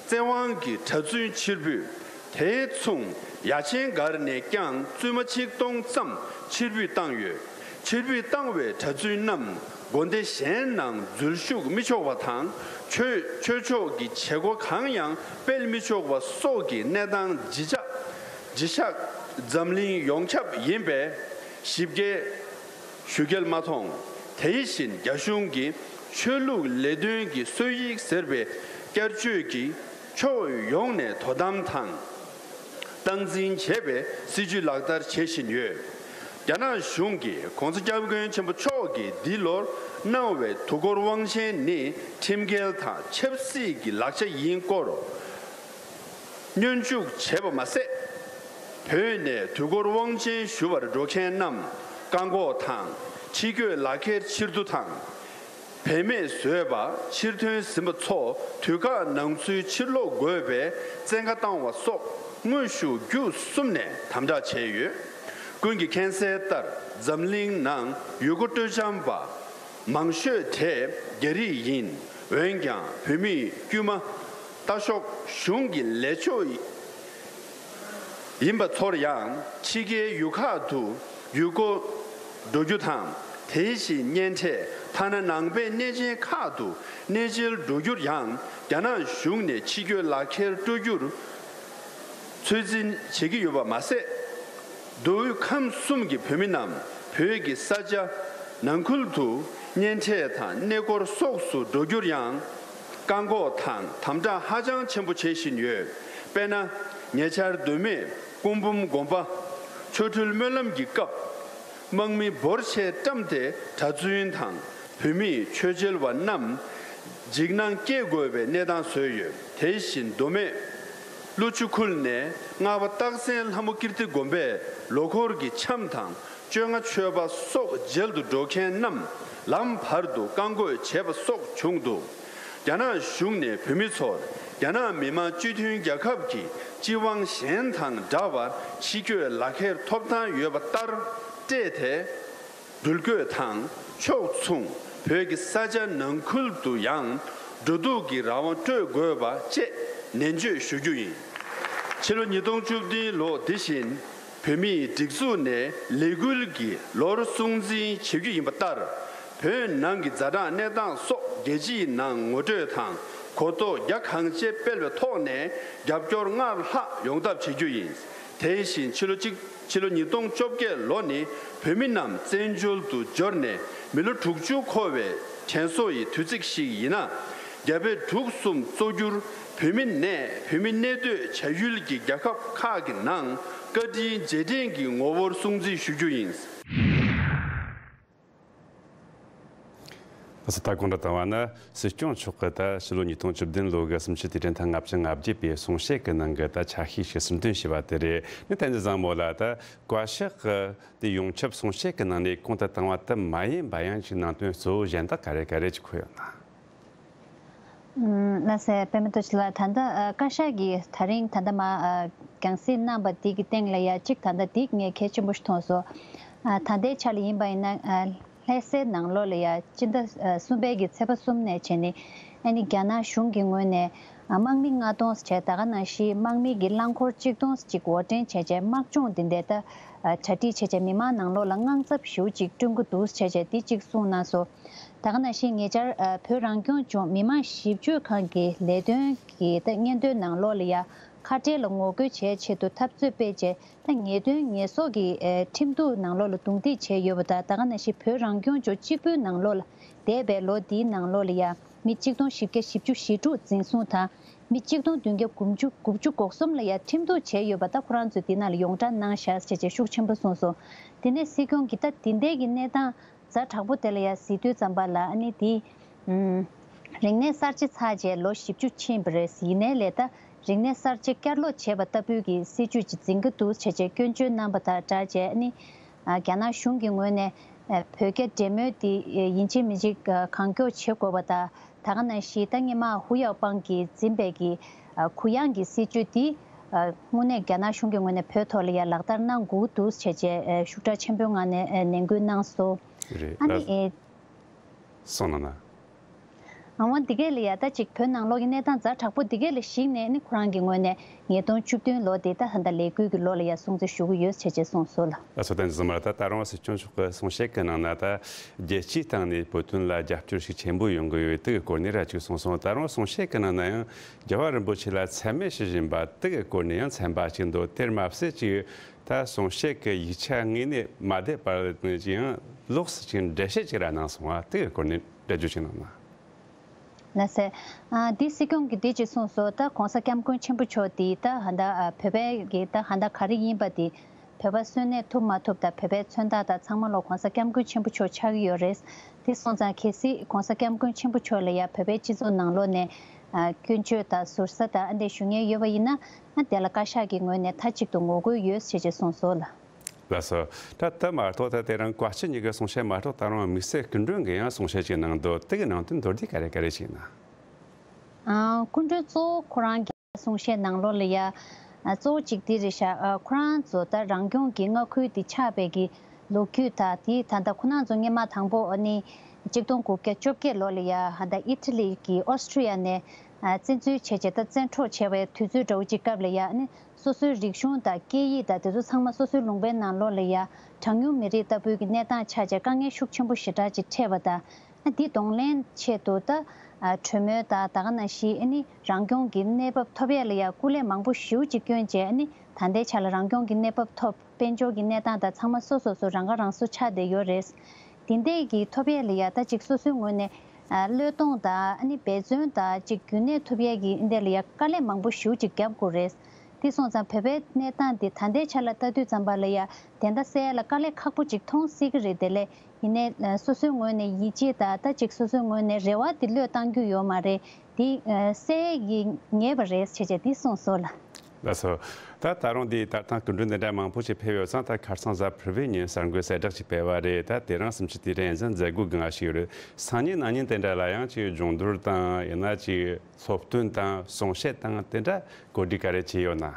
བཙན་དབང་གིས་གྲྭ་བཙུན་ཕྱིར་འབུད། དེ་མཚུངས་ཡ་ཆེན་སྒར་ནས་ཀྱང་བཙུན་མ་ཆིག་སྟོང་ཙམ་ཕྱིར་འབུད་བཏང་ཡོད། ཕྱིར་འབུད་བཏང་བའི་གྲྭ་བཙུན་རྣམས་དགོན་སྡེ་གཞན་ནང་འཛུལ་ཞུགས་མི་ཆོག་པ་དང་། ཆོས་ཆོས་ཕྱོགས་ཀྱི་བྱེད་སྒོ་གང་ཡང་སྤེལ་མི་ཆོག་པ་སོགས་ཀྱི་གནས་སྟངས་ཇི་ཆགས་ཇི་ཆགས་འཛམ་གླིང་ཡོངས་ཁྱབ་ཡིན་པས་ཞིབ་རྒྱས་ཞུ་གལ་མ་མཐོང་། དེ་བཞིན་རྒྱ་གཞུང་གིས་ཆོས་ལུགས་ལས་དོན་གྱི་སྲོལ་ཡིག་ཟེར་བའི་བསྐྱར་བཅོས་ཀྱིས་ཕྱོགས་ཡོངས་ནས་དོ་དམ་དང་སྟངས་འཛིན་བྱེད་པའི་སྲིད་ཇུས་ལག་བསྟར་བྱེད་བཞིན་ཡོད། རྒྱ་ནག་གཞུང་གིས་༸གོང་ས་༸སྐྱབས་མགོན་ཆེན་པོ་མཆོག་གིས་འདི་ལོར་གནང་བའི་དུས་འཁོར་དབང་ཆེན་ནི་ཁྲིམས་འགལ་དང་ཆབ་སྲིད་ཀྱི་ལག་ཆ་ཡིན་སྐོར་སྙོན་འཛུགས་བྱས་པ་མ་ཟད། བོད་ནས་དུས་འཁོར་དབང་ཆེན་ཞུ་བར་འགྲོ་མཁན་རྣམས་བཀག་འགོག་དང་ཕྱི་སྐྱོད་ལག་ཁྱེར་ཕྱིར་བསྡུ་དང་། བེད་མེད་བཟོས་པ། ཕྱིར་ཐོན་ཟིན་པ་ཚོ་དུས་བཀག་ནང་ཚུད་ཕྱིར་སློག་དགོས་པའི་བཙན་བཀའ་བཏང་བ་སོགས་དངོས་ཤུགས་བརྒྱུད་གསུམ་ནས་དམ་དྲག་བྱས་ཡོད། ཀུན་གྱིས་མཁྱེན་གསལ་ལྟར་འཛམ་གླིང་ནང་ཡུལ་སྐོར་སྤྲོ་འཆམ་པ་མང་ཤོས་དེ་རྒྱ་རིགས་ཡིན། འོན་ཀྱང་བོད་མིས་དཀྱུས་མ་ལྟ་ཞོག་གཞུང་གི་ལས་ཕྱོགས་ཡིན་པ་ཚོར་ཡང་། ཕྱི་རྒྱལ་ཡུལ་ཁག་ཏུ་ཡུལ་སྐོར་འགྲོ་རྒྱུ་དང་། དེ་བཞིན་གཉེན་འཕྲད་ཐ་ན་ནང་པའི་གནས་ཆེན་ཁག་ཏུ་གནས་མཇལ་འགྲོ་རྒྱུར་ཡང་རྒྱ་ནག་གཞུང་ནས་ཕྱི་སྐྱོད་ལག་ཁྱེར་སྤྲོད་རྒྱུར་ཚོད་འཛིན་བྱེད་ཀྱི་ཡོད་པ་མ་ཟད། མདོ་དབུས་ཁམས་གསུམ་གྱི་བོད་མི་རྣམས་བོད་ཀྱི་ས་ཆ་ནང་ཁུལ་དུ་གཉེན་འཕྲད་དང་གནས་སྐོར་སོགས་སུ་འགྲོ་རྒྱུར་ཡང་བཀག་འགོག་དང་དམ་དྲག་ཧ་ཅང་ཆེན་པོ་བྱེད་བཞིན་ཡོད། དཔེར་ན། ཉེ་ཆར་མདོ་སྨད་སྐུ་འབུམ་དགོན་པ་ཆོ་འཕྲུལ་སྨོན་ལམ་གྱི་སྐབས། དམག་མི་འབོར་ཆེ་བཀྲམ་སྟེ་གྲྭ་བཙུན་དང་བོད་མིའི་ཆོས་མཇལ་བ་རྣམས་འཇིགས་སྣང་སྐྱེ་དགོས་པའི་གནས་སྟངས་བཟོས་ཡོད། དེ་བཞིན་མདོ་སྨད་ཀླུ་ཆུ་ཁུལ་ནས་སྔགས་པ་སྟག་འཚེར་ལྷ་མོ་ཀིརྟི་དགོན་པའི་ལོ་འཁོར་གྱི་འཆམ་དང་བཅོ་ལྔ་མཆོད་པ་སོགས་མཇལ་དུ་འགྲོ་མཁན་རྣམས་ལམ་བར་དུ་བཀག་འགོག་བྱས་པ་སོགས་བྱུང་འདུག། རྒྱ་ནག་གཞུང་ནས་བོད་མི་ཚོར་རྒྱ་ནག་མི་དམངས་སྤྱི་མཐུན་རྒྱལ་ཁབ་ཀྱི་སྤྱི་དབང་གཞན་དང་འདྲ་བར་ཕྱི་སྐྱོད་ལག་ཁྱེར་ཐོབ་ཐང་ཡོད་པ་ལྟར་སྤྲད་དེ། འགྲུལ་སྐྱོད་དང་ཕྱོགས་མཚུངས་བོད་ཀྱི་ས་ཆ་ནང་ཁུལ་དུ་ཡང་འགྲོ་འདུག་གི་རང་དབང་སྤྲོད་དགོས་པ་བཅས་ནན་བརྗོད་ཞུ་རྒྱུ་ཡིན། ཕྱི་ལོ་ཉིས་སྟོང་བཅུ་བདུན་ལོ་འདི་བཞིན་བོད་མིའི་སྒྲིག་འཛུགས་ནས་ལས་འགུལ་གྱི་ལོར་སྲུང་འཛིན་བྱེད་རྒྱུ་ཡིན་པ་ལྟར། བོད་ནང་གི་ཛ་དྲག་གནས་སྟངས་སོགས་རྒྱལ་སྤྱིའི་ནང་ངོ་སྤྲོད་དང་གོ་རྟོགས་རྒྱ་གང་ཆེ་སྤེལ་བའི་ཐོག་ནས་རྒྱབ་སྐྱོར་སྔར་ལྷག་ཡོང་ཐབས་བྱེད་རྒྱུ་ཡིན། དེ་བཞིན་ཕྱི་ལོ་གཅིག་ཕྱི་ལོ་ཉིས་སྟོང་བཅོ་བརྒྱད་ལོ་ནི་བོད་མི་རྣམས་བཙན་བྱོལ་དུ་འབྱོར་ནས་མི་ལོ་དྲུག་ཅུ་འཁོར་བའི་དྲན་གསོ་ཡི་དུས་ཚིགས་ཤིག་ཡིན་ན། རྒྱ་བོད་འབྲུག་གསུམ་གཙོ་གྱུར་བོད་མི་ནས་བོད་མི་གནས་སྡོད་བྱ་ཡུལ་གྱི་རྒྱལ་ཁབ་ཁག་གི་ནང་བཀའ་དྲིན་རྗེས་དྲན་གྱི་ངོ་བོར་སྲུང་བརྩི་ཞུ་རྒྱུ་ཡིན། ད་ལྟ་དགོངས་དག་བཏང་བ་ན། སྲིད་སྐྱོང་མཆོག་གིས་ད་ཕྱི་ལོ་ཉིས་སྟོང་བཅུ་བདུན་ལོ་གི་གསུམ་བཅུའི་དུས་དྲན་ཐེངས་ལྔ་བཅུ་ང་བརྒྱད་པའི་གསུང་བཤད་ཀྱི་ནང་གི་ད་ཆ་ཤས་ཤིག་ཟུར་འདོན་བྱས་པ་དེ་རེད། ནི་བསྟན་འཛིན་བཟང་མོ་ལགས། ད་བཀའ་ཤག་གི་དེ་ཡོངས་ཁྱབ་གསུང་བཤད་ཀྱི་ནང་ནས་གོང་དུ་བཏང་བ་ལྟར་མ་ཡིན་པ་ཡང་ཅིག་ནང་དོན་གཙོ་བོ་གཞན་དག་ག་རེ་ག་རེ་ཅིག་འཁོད་ཡོད་ན། ལགས་སོ། པད་མ་རྡོ་རྗེ་ལགས། ད་ལྟ་ཨ་བཀའ་ཤག་གིས་ད་རིང་ད་ལྟ་མ་ཨ་རྒྱང་སྲིང་གནང་བ་འདི་གི་སྟེང་ལ་ཡ་གཅིག་ད་ལྟ་འདི་ངས་གལ་ཆེན་པོ་ཞིག་མཐོང་སོང་། ཨ་ད་ལྟའི་ཆ་ལ་ཡིན་པ་ཡིན་ན་ཨ་ལྷ་སའི་ནང་ལོགས་ལ་ཡ་སྤྱི་ཟླ་ཨ་གསུམ་པའི་གི་ཚེས་པ་གསུམ་ནས་བྱས་ནས་ཨ་ནི་རྒྱ་ནག་གཞུང་གི་ངོས་ནས་ཨ་དམག་མི་ལྔ་སྟོང་བྱས། ད་ག་ནང་བཞིན་དམག་མི་གི་རླངས་འཁོར་གཅིག་སྟོང་ཅིག་འོར་འདྲེན་བྱས་བྱས་དམག་སྦྱོང་འདི་འདྲ་ད་ཨ་གྲ་སྒྲིག་བྱས་བྱས་མི་མང་ནང་ལོགས་ལ་དངངས་འཚབ་ཞེ་པོ་ཅིག་བསྐྲུན་གྱི་འདུག་བྱས་བྱས་འདི་གཅིག་གསུངས་གནང་སོང་། ད་ག་ནང་བཞིན་ཉེ་ཆར་ཨ་བོད་རང་སྐྱོང་ལྗོངས་མི་དམངས་ཞིབ་དཔྱོད་ཁང་གི་ལས་དོན་གྱི་ད་སྙན་ཐོའི་ནང་ལོགས་ལ་ཡ་ ཁ་བྲལ་ལ་ངོ་རྒོལ་བྱེད་ཆེད་དུ་འཐབ་རྩོད་སྤེལ་རྗེས། ད་ཉེས་དོན་ཉེས་གསོག་གི་ཨེ་ཁྲིམས་གཏུག་ནང་ལོགས་ལ་རྡུང་རྡེག་བྱས་ཡོད་པ་དང་། ད་ག་ནང་བཞིན་བོད་རང་སྐྱོང་ལྗོངས་གཅིག་པུའི་ནང་ལོགས་ལ་འདས་པའི་ལོ་འདིའི་ནང་ལོགས་ལ་ཡང་མི་གཅིག་སྟོང་བཞི་བརྒྱ་བཞི་བཅུ་ཞེ་དྲུག་འཛིན་བཟུང་དང་། མི་གཅིག་སྟོང་བདུན་བརྒྱ་དགུ་བཅུ་དགུ་བཅུ་གོ་གསུམ་ལ་ཡང་ཁྲིམས་གཏུག་བྱས་ཡོད་པ། ད་ཁོ་རང་ཚོས་འདི་ནང་ལ་ཡོངས་གྲགས་གནང་བཞག་ཟེར་བྱས་ཤུགས་ཆེན་པོ་གསུངས་སོང་། དེ་ནས་སྲིད་སྐྱོང་གིས་ད་འདི་འདྲའི་གི་གནས་སྟངས་ཛ་དྲག་པོ་དེ་ལ་ཡང་གཟིགས་དུས་ཙམ་པ་ལ། ཨ་ནི་དེ་ཨུམ། རིག་གནས་གསར་བརྗེ་ཚར་རྗེས་ལོ་བཞི་བཅུ་ཕྱིན་པ་རེད། ཡིན་ནའི་ལས་ད་རིག་གནས་གསར་བརྗེ་བསྐྱར་ལོག་བྱས་པ་ལྟ་བུའི་གི་སྲིད་བྱུས་ཅིག་འཛིན་གྱི་འདུག་བྱས་རྗེས་སྐྱོན་བརྗོད་གནང་པ་དང་སྦྲགས་རྗེས། ཨ་ནི་ཨ་རྒྱ་ནག་གཞུང་གི་ངོས་ནས་ཨ་བོད་རྒྱ་འབྲེལ་མོལ་དེ་ཡིན་གཅིག་མིན་གཅིག་ཨ་གང་མགྱོགས་བྱེད་དགོས་པ་དང་། ད་ག་ནང་བཞིན་ད་སྔོན་མ་ཧུ་ཡའོ་པང་གིས་འཛིན་པའི་གི་ཨ་གུ་ཡངས་ཀྱི་སྲིད་བྱུས་དེ་ཨ་དངོས་གནས་རྒྱ་ནག་གཞུང་གི་ངོས་ནས་བོད་ཐོག་ལ་ཡང་ལག་བསྟར་གནང་དགོས་འདུག་བྱས་རྗེས་ཨ་ཤུགས་དྲག་ཆེན་པོའི་ངང་ནས་ཨ་ནན་སྐུལ་གནང་སོང་། རེད། ཨ་ནི་ཨེ། སོང་ན་ན། ཨ་འོ་འདི་གས་ལ་ཡ་ད་ཅིག་བོད་ནང་ལོགས་ཀྱི་གནས་སྟངས་ཛ་དྲག་པོ་འདི་གས་ལ་གཞིགས་ནས་ནི་ཁོ་རང་གི་ངོས་ནས་ཉིས་སྟོང་བཅུ་བདུན་ལོ་དེ་ད་ད་ལྟ་ལས་འགུལ་གྱི་ལོ་ལ་ཡ་སྲུང་བརྩི་ཞུ་གི་ཡོད་ཟེར་བྱས་གསུངས་སོང་ལ། ལགས་སོ། བསྟན་འཛིན་མ་ལགས། ད་ད་རུང་སྲིད་སྐྱོང་མཆོག་གི་གསུང་བཤད་ཀྱི་ནང་ན་ད་རྒྱལ་སྤྱིའི་སྟེང་ནས་བོད་དོན་ལ་རྒྱབ་སྐྱོར་ཞིག་ཆེན་པོ་ཡོང་གི་ཡོད་དེ་གི་སྐོར་ནས་ར་ཅིག་གསུངས་སོང་། ད་རུང་གསུང་བཤད་ཀྱི་ནང་ན་ཡང་རྒྱལ་བ་རིན་པོ་ཆེ་ལ་མཚན་སྨད་ཞུ་བཞིན་པ་དེ་གི་སྐོར་ནས་ཡང་ཚན་པ་ཅིག་འདུག་དེར་མ་ཟད་ཅིག་ད་གསུང་བཤད་ཀྱི་ཡིག་ཆ་དངོས་གནས་མ་བསྡད་པར་ཡང་ལོགས་སུ་ཅིག་འགྲེལ་བཤད་ཅིག་ར་གནང་སོང་བ་དེ་གི་སྐོར་ནས་འགྲེལ་བརྗོད་ཅིག་གནང་ན། ལགས་སེ། ཨ་འདི་སྲིད་སྐྱོང་གིས་འདི་ཅིག་གསུངས་སོང་། ད་༸གོང་ས་༸སྐྱབས་མགོན་ཆེན་པོ་མཆོག་འདི་ད་ཧ་ད་ཨ་བོད་པའི་གི་ད་ཧ་ད་ག་རེ་ཡིན་པ་འདི་བོད་པ་གསོན་གནས་ཐུབ་མ་ཐུབ་དང་བོད་པའི་མཚོན་རྟགས་དང་ཚང་མ་ལོ་༸གོང་ས་༸སྐྱབས་མགོན་ཆེན་པོ་མཆོག་ཆགས་ཀྱི་ཡོད་རེད། དེ་སོང་ཙང་གལ་སྲིད་༸གོང་ས་༸སྐྱབས་མགོན་ཆེན་པོ་མཆོག་ལ་ཡང་བོད་པའི་སྤྱི་ཚོགས་ནང་ལོགས་ནས་ཨ་སྐྱོན་བརྗོད་དང་ཟུར་ཟ་དང་ཨ་འདྲ་ཞུ་མཁན་ཡོད་པ་ཡིན་ན། ཨ་དེ་ལ་བཀའ་ཤག་གི་ངོས་ནས་མཐའ་གཅིག་ཏུ་ངོ་རྒོལ་ཡོད་ཟེར་བྱས་གསུངས་སོང་ལ། ལགས་སོ། ད་ད་མ་གཏོགས་ད་དེ་རིང་བཀའ་སྤྱི་གཉིས་ཀྱི་གསུང་བཤད་མ་གཏོགས་ད་རུང་དམིགས་བསལ་སྐུ་མགྲོན་གྱི་ཡང་གསུང་བཤད་ཅིག་གནང་འདུག་དེ་གི་ནང་དོན་མདོར་བསྡུས་ག་རེ་ག་རེ་ཞིག་གནང་། ཨ་སྐུ་མགྲོན་གཙོ་བོ་ཁོ་རང་གི་གསུང་བཤད་ནང་ལོགས་ལ་ཡ་ཨ་གཙོ་བོ་གཅིག་འདི་རེད་ཤག་ཨ་ཁོ་རང་ཚོ་ད་རང་སྐྱོང་གི་མངའ་ཁུལ་འདི་ཆགས་པའི་གི་ལོ་རྒྱུས་དང་དེ་ད་ལྟ་ཁོ་རང་ཚོ་སྔོན་མ་དང་པོ་ཨ་ནི་གཅིག་སྟོང་དགུ་བརྒྱ་བཅོ་བརྒྱད་ལོ་ལ་ཡ་ཧ་ད་ཨི་ཊ་ལི་གི་ཨོ་སི་ཊི་རི་ཡ་ནས་ཨ་བཙན་འཛུལ་བྱས་བྱས་ད་བཙན་འཕྲོག་བྱས་པའི་དུས་ཚོད་འདྲ་བོ་གཅིག་སྐབས་ལ་ཡ་ཨ་ནི། སོ་སོའི་རིག་གཞུང་དང་སྐད་ཡིག་དང་དེ་ཚོ་ཚང་མ་སོ་སོའི་ལུང་པའི་ནང་ལོགས་ལ་ཡ་གྲངས་ཉུང་མི་རིགས་ལྟ་བུའི་གི་གནས་སྟངས་ཆགས་བྱས་དཀའ་ངལ་ཤུགས་ཆེན་པོ་ཞེ་དྲག་ཅིག་འཕྲད་པ་དང་། ཨ་འདི་གདོང་ལེན་ཆེད་དུ་ད་ཨ་གྲོས་མོལ་དང་ད་ག་ནང་བཞིན་ཨ་ནི་རང་སྐྱོང་གི་གནས་བབ་ཐོབ་ཡས་ལ་ཡ་སྐུ་ལས་མང་པོ་ཞེ་པོ་ཅིག་བསྐྱོན་བྱས། ཨ་ནི་ད་ལྟའི་ཆ་ལ་རང་སྐྱོང་གི་གནས་བབ་ཐོབ། དཔལ་འབྱོར་གྱི་གནས་སྟངས་དང་ཚང་མ་སོ་སོ་སོ་རང་ཁ་རང་གསོ་ཆགས་བསྡད་ཡོད་རེད། དེ་འདྲས་ཀྱི་ཐོབ་ཡས་ལ་ཡ་ད་ཅིག་སོ་སོའི་ངོས་ནས་ཨ་བློས་གཏོང་དང་ཨ་ནི་འབད་བརྩོན་དང་ཅིག་རྒྱུན་གནས་ཐུབ་ཡས་ཀྱི་འདི་ལ་ཡ་དཀའ་ལས་མང་པོ་ཞེ་པོ་ཅིག་བརྒྱབ་དགོས་རེད། དེ་སོང་ཙང་བོད་པའི་གནས་སྟངས་འདི་ད་ལྟའི་ཆ་ལ་ལྟ་དུས་ཙམ་པ་ལ་ཡ་བདེན་མཐའ་གསལ་ཡས་ལ་དཀའ་ལས་ཁག་པོ་ཅིག་མཐོང་སྲིད་ཀྱི་རེད། དེ་ལས་ཡིན་ནའི་ཨ་སོ་སོའི་ངོས་ནས་ཡིད་ཆེས་དང་ད་ཅིག་སོ་སོའི་ངོས་ནས་རེ་བ་འདི་བློས་བཏང་རྒྱུ་ཡོད་མ་རེད། འདི་ཨ་གསལ་ཡས་ཀྱི་ངེས་པ་རེད་བྱས་བྱས་འདི་གསུངས་སོང་ལ། ལགས་སོ། ད་ད་རུང་འདི་ད་ཐེངས་སྐུ་མགྲོན་དེ་འདྲ་མང་པོ་ཞིག་ཕེབས་ཡོད་ཙང་། ད་ཁ་སང་གཟའ་ཕུར་བུའི་ཉིན་གསར་འགོད་གསལ་བསྒྲགས་ཤིག་སྤེལ་བ་རེད། ད་དེ་རིང་སུམ་ཅུ་དེ་རིང་ཡིན་ཙང་མཛད་སྒོ་གང་ཞིག་ཡོད་རེད། སང་ཉིན་གནངས་ཉིན་དེ་འདྲ་ལ་ཡང་ཅིག་སྦྱོང་བརྡར་དང་ཡང་ན་ཅིག་སློབ་སྟོན་དང་གསུང་བཤད་དང་དེ་འདྲ་གོ་སྒྲིག་ག་རེ་བྱས་ཡོད་ན།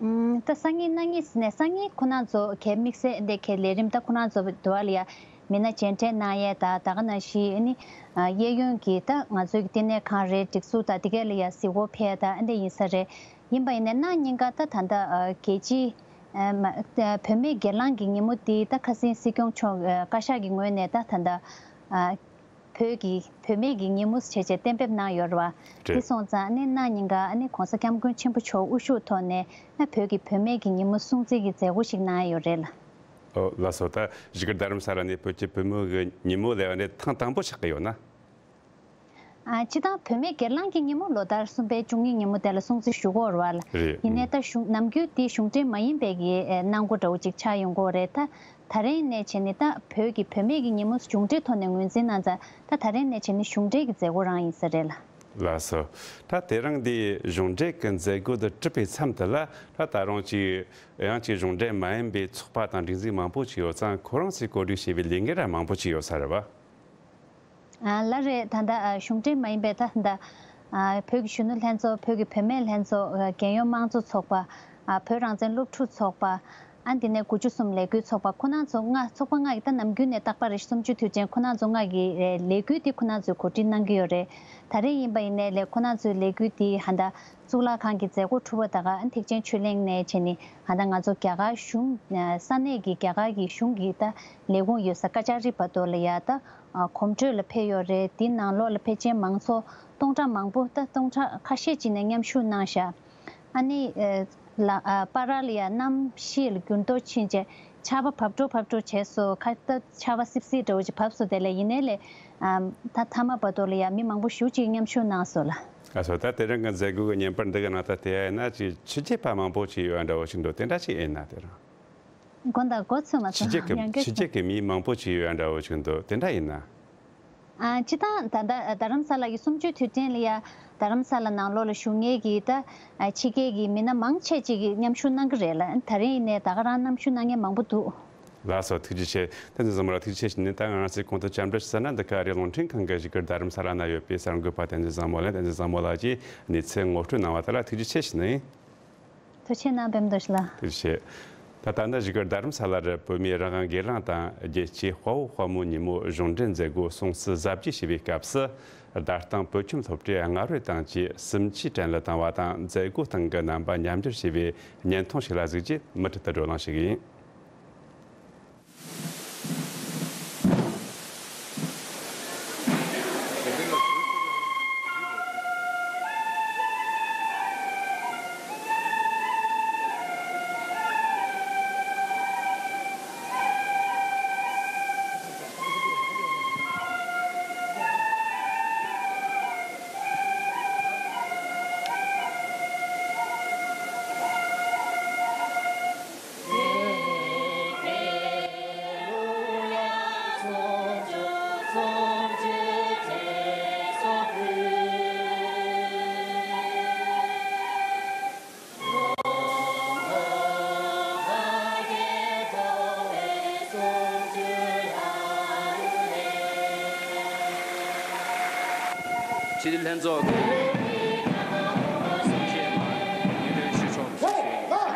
ཨུམ། ད་སང་ཉིན་གནངས་ཉིན་ཟེར་ནས་སང་ཉིན་ཁོ་རང་ཚོ་གས་དམིགས་བསལ་འདི་གས་ལས་རིམ་ད་ཁོ་རང་ཚོ་འདི་བ་ལ་ཡ་མི་སྣ་མཇལ་འཕྲད་གནང་ཡས་ད་ད་ག་ནང་བཞིན་ཨ་ནི་ཨ་གཡས་གཡོན་གྱི་ད་ང་ཚོའི་གི་བསྟི་གནས་ཁང་རེད། སྒྲིག་འཛུགས་ད་འདི་གས་ལ་ཡ་གཟིགས་སྐོར་ཕེབས་ད་ཨ་འདི་ཡིན་ས་རེད། ཡིན་པ་ཡིན་ནའི་གནངས་ཉིན་ཀ་ད་ད་ད་ཨ་རྒྱལ་སྤྱི་ཨ་མ་ད་བུད་མེད་སྒེར་ལངས་ཀྱི་ཉིན་མོ་འདི་ད་ཁ་སང་སྲིད་སྐྱོང་མཆོག་ཨ་བཀའ་ཤག་གི་ངོས་ནས་ད་ད་ད་ཨ། བོད་ཀྱི་བུད་མེད་ཀྱི་ཉིན་མོ་བྱས་བྱས་གཏན་འབེབས་གནང་ཡོད་རེད་བ། རེད། དེ་སོང་ཙང་ཨ་ནི་གནངས་ཉིན་ཀ་ཨ་ནི་༸གོང་ས་༸སྐྱབས་མགོན་ཆེན་པོ་མཆོག་དབུ་བཞུགས་ཐོག་ནས་ཨ་བོད་ཀྱི་བུད་མེད་ཀྱི་ཉིན་མོ་སྲུང་བརྩི་གི་མཛད་སྒོ་ཞིག་གནང་ཡོད་རེད་ལ། ཨོ་ལགས་སོ། ད་བཞུགས་སྒར་རྡ་རམ་ས་ལ་ནས་བོད་ཀྱི་བུ་མོ་གི་ཉིན་མོ་ལ་ཨ་ནི་ཐེངས་དང་པོ་ཆགས་ཀྱི་ཡོད་ན། ཨ་སྤྱིར་བཏང་བུད་མེད་སྒེར་ལངས་ཀྱི་ཉིན་མོ་ལོ་ལྟར་གསུམ་པའི་བཅུ་གཉིས་ཉིན་མོ་དེ་ལ་སྲུང་བརྩི་ཞུ་གི་ཡོད་རེད་བ་ལ། རེད། ཡིན་ནའི་ད་གཞུང་ནམ་རྒྱུན་དེ་གཞུང་འབྲེལ་མ་ཡིན་པའི་གི་ཨ་གནང་སྒོ་འདྲ་བོ་ཅིག་ཆགས་ཡོང་གི་ཡོད་རེད་ད། ད་རིང་ནས་བྱས་ནས་ད་བོད་ཀྱི་བུད་མེད་ཀྱི་ཉིན་མོ་གཞུང་འབྲེལ་ཐོག་ནས་ངོས་འཛིན་གནང་ཙང་། ད་ད་རིང་ནས་བྱས་ནས་གཞུང་འབྲེལ་གྱི་མཛད་སྒོ་རང་ཡིན་ས་རེད་ལ། ལགས་སོ། ད་དེ་རིང་འདི་གཞུང་འབྲེལ་གྱི་མཛད་སྒོ་འདི་གྲུབ་པའི་མཚམས་དེ་ལ། ད་ད་རུང་ཅིག་ཡང་ཅིག་གཞུང་འབྲེལ་མ་ཡིན་པའི་ཚོགས་པ་དང་སྒྲིག་འཛུགས་མང་པོ་ཅིག་ཡོད་ཙང་། ཁོ་རང་ཚོས་གོ་སྒྲིག་བྱས་པའི་ལས་འགུལ་ར་མང་པོ་ཅིག་ཡོད་ས་རེད་བ། ཨ་ལགས་རེད། ད་ལྟ་ཨ་གཞུང་འབྲེལ་མ་ཡིན་པའི་ད་ལྟ་ཨ་བོད་ཀྱི་གཞོན་ནུ་ལྷན་ཚོགས། བོད་ཀྱི་བུད་མེད་ལྷན་ཚོགས། ཨ་རྒྱལ་ཡོངས་དམངས་གཙོ་ཚོགས་པ། ཨ་བོད་རང་བཙན་སློབ་ཕྲུག་ཚོགས་པ། ཨ་འདི་ནས་དགུ་བཅུ་གསུམ་ལས་འགུལ་ཚོགས་པ། ཁོ་རང་ཚོ་ལྔ། ཚོགས་པ་ལྔ་གི་ད་ནམ་རྒྱུན་ནས་རྟག་པར་རེ་སུམ་ཅུ་དུས་ཆེན་ཁོ་རང་ཚོ་ལྔ་གི་ཨེ་ལས་འགུལ་འདི་ཁོ་རང་ཚོས་གོ་སྒྲིག་གནང་གི་ཡོད་རེད། ད་རེས་ཡིན་པ་ཡིན་ནའི་ལས་ཁོ་རང་ཚོའི་ལས་འགུལ་འདི་ཧ་ད་གཙུག་ལག་ཁང་གི་མཛད་སྒོ་གྲུབ་པ་ད་ག་ཨ་ཐེག་ཆེན་ཆོས་གླིང་ནས་བྱས་ནས་ཧ་ད་ང་ཚོ་རྒྱ་གར་གཞུང་ས་གནས་ཀྱི་རྒྱ་གར་གྱི་གཞུང་གི་ད་ལས་ཁུངས་ཡོད་ས་ཀ་ཅཱ་རི་བར་དུ་ལ་ཡ་ད་གོམ་བགྲོད་ལ་ཕེབས་ཡོད་རེད། འདི་ནང་ལོགས་ལ་ཕལ་ཆེར་མང་ཚོགས་སྟོང་ཕྲག་མང་པོ། ད་སྟོང་ཕྲག་ཁ་ཤས་ཅིག་ནས་མཉམ་ཞུགས་གནང་ཤག་ཨ་ནི་ཨ་ལ་ཨ་པར་ལ་ཡ་གནམ་གཤིས་ལ་འགྱུར་ལྡོག་ཕྱིན་བྱས་ཆར་པ་བབས་འགྲོ་བབས་འགྲོ་བྱས་སོ། ཁ་ད་ཆར་པ་སིབ་སིབ་འདྲ་བོ་ཅིག་བབས་སོ། དེ་ལས་ཡིན་ནའི་ལས་ཨ་ད་མཐའ་མ་བར་དུ་ལ་ཡ་མི་མང་པོ་ཞེ་ཅིག་མཉམ་ཞུགས་གནང་སོང་ལ། ཨ་སོ། ད་དེ་རིང་གི་མཛད་སྒོ་གི་བརྙན་པར་འདི་གི་ནང་ད་དེ་ཡིན་ན་ཅིག་ཕྱི་རྒྱལ་པ་མང་པོ་ཅིག་ཡོད་འདྲ་བོ་ཞིག་འདུག། དེ་འདྲ་ཅིག་ཡིན་ན། དེ་རིང་དགོང་དག་འགོ་ཚུགས་མ་ཕྱི་རྒྱལ་གི་སོང་། ཕྱི་རྒྱལ་གི་མི་མང་པོ་ཅིག་ཡོད་འདྲ་བོ་ཞིག་འདུག། དེ་འདྲ་ཡིན་ན། ཨ་སྤྱིར་བཏང་ད་ལྟ་རྡ་རམ་ས་ལ་གི་གསུམ་བཅུའི་དུས་དྲན་ལ་ཡ་རྡ་རམ་ས་ལ་ནང་ལོགས་ལ་བཞུགས་མཁན་གྱི་ད་ཨ་ཕྱི་རྒྱལ་གྱི་མི་སྣ་མང་ཆེ་ཅིག་གིས་མཉམ་ཞུགས་གནང་གི་རེད་ལ། ད་རིང་ཡིན་ནའི་ད་ག་རང་མཉམ་ཞུགས་གནང་མཁན་མང་པོ་འདུག། ལགས་སོ། ཐུགས་རྗེ་ཆེ། བསྟན་འཛིན་བཟང་མོ་ལགས་ཐུགས་རྗེ་ཆེ་ཞུ་ནས། ད་ང་རང་ཚོས་གོང་དུ་བཅར་འདྲི་ཞུ་ས་ན་འདི་ག་རེད། རླུང་འཕྲིན་ཁང་གི་བཞུགས་སྒར་རྡ་རམ་ས་ལ་ན་ཡོད་པའི་གསར་འགོད་པ་བསྟན་འཛིན་བཟང་མོ་ལགས། བསྟན་འཛིན་བཟང་མོ་ལགས་ཀྱིས་གནས་ཚུལ་ངོ་སྤྲོད་གནང་བ་དེ་ལ་ཐུགས་རྗེ་ཆེ་ཞུ་ནས། ཐུགས་རྗེ་ཆེ་གནང་། པད་མ་རྡོ་རྗེ་ལགས། ཐུགས་རྗེ་ཆེ། ད་ད་ལྟ་བཞུགས་སྒར་རྡ་རམ་ས་ལ་རུ་བོད་མིའི་རང་དབང་སྒེར་ལངས་དང་རྒྱལ་གཅེས་དཔའ་བོ་དཔའ་མོ་ཉིན་མོ་གཞུང་འབྲེལ་མཛད་སྒོ་སྲུང་བརྩི་གཟབ་རྒྱས་བྱས་པའི་སྐབས་སུ། རྡ་སྟེང་བོད་ཁྱིམ་སློབ་གྲྭའི་སྔ་རོལ་ཏང་ཀྱི་གསུམ་བཅུའི་དྲན་གླུ་བཏང་བ་དང་། མཛད་སྒོ་སྟེང་གི་རྣམ་པ་མཉམ་སྦྱོར་བྱས་པའི་བརྙན་ཐུང་ཞིག་ལ་གཟིགས་རྗེས་མུ་མཐུད་དུ་བགྲོ་གླེང་ཞུ་གི་ཡིན། སྤྱི་འཐུས་ལྷན་ཚོགས་ཀྱི་གསུང་བཤད་མར་ཉིན་རེ་ཞུ་ཆོག་པ་ཞུ་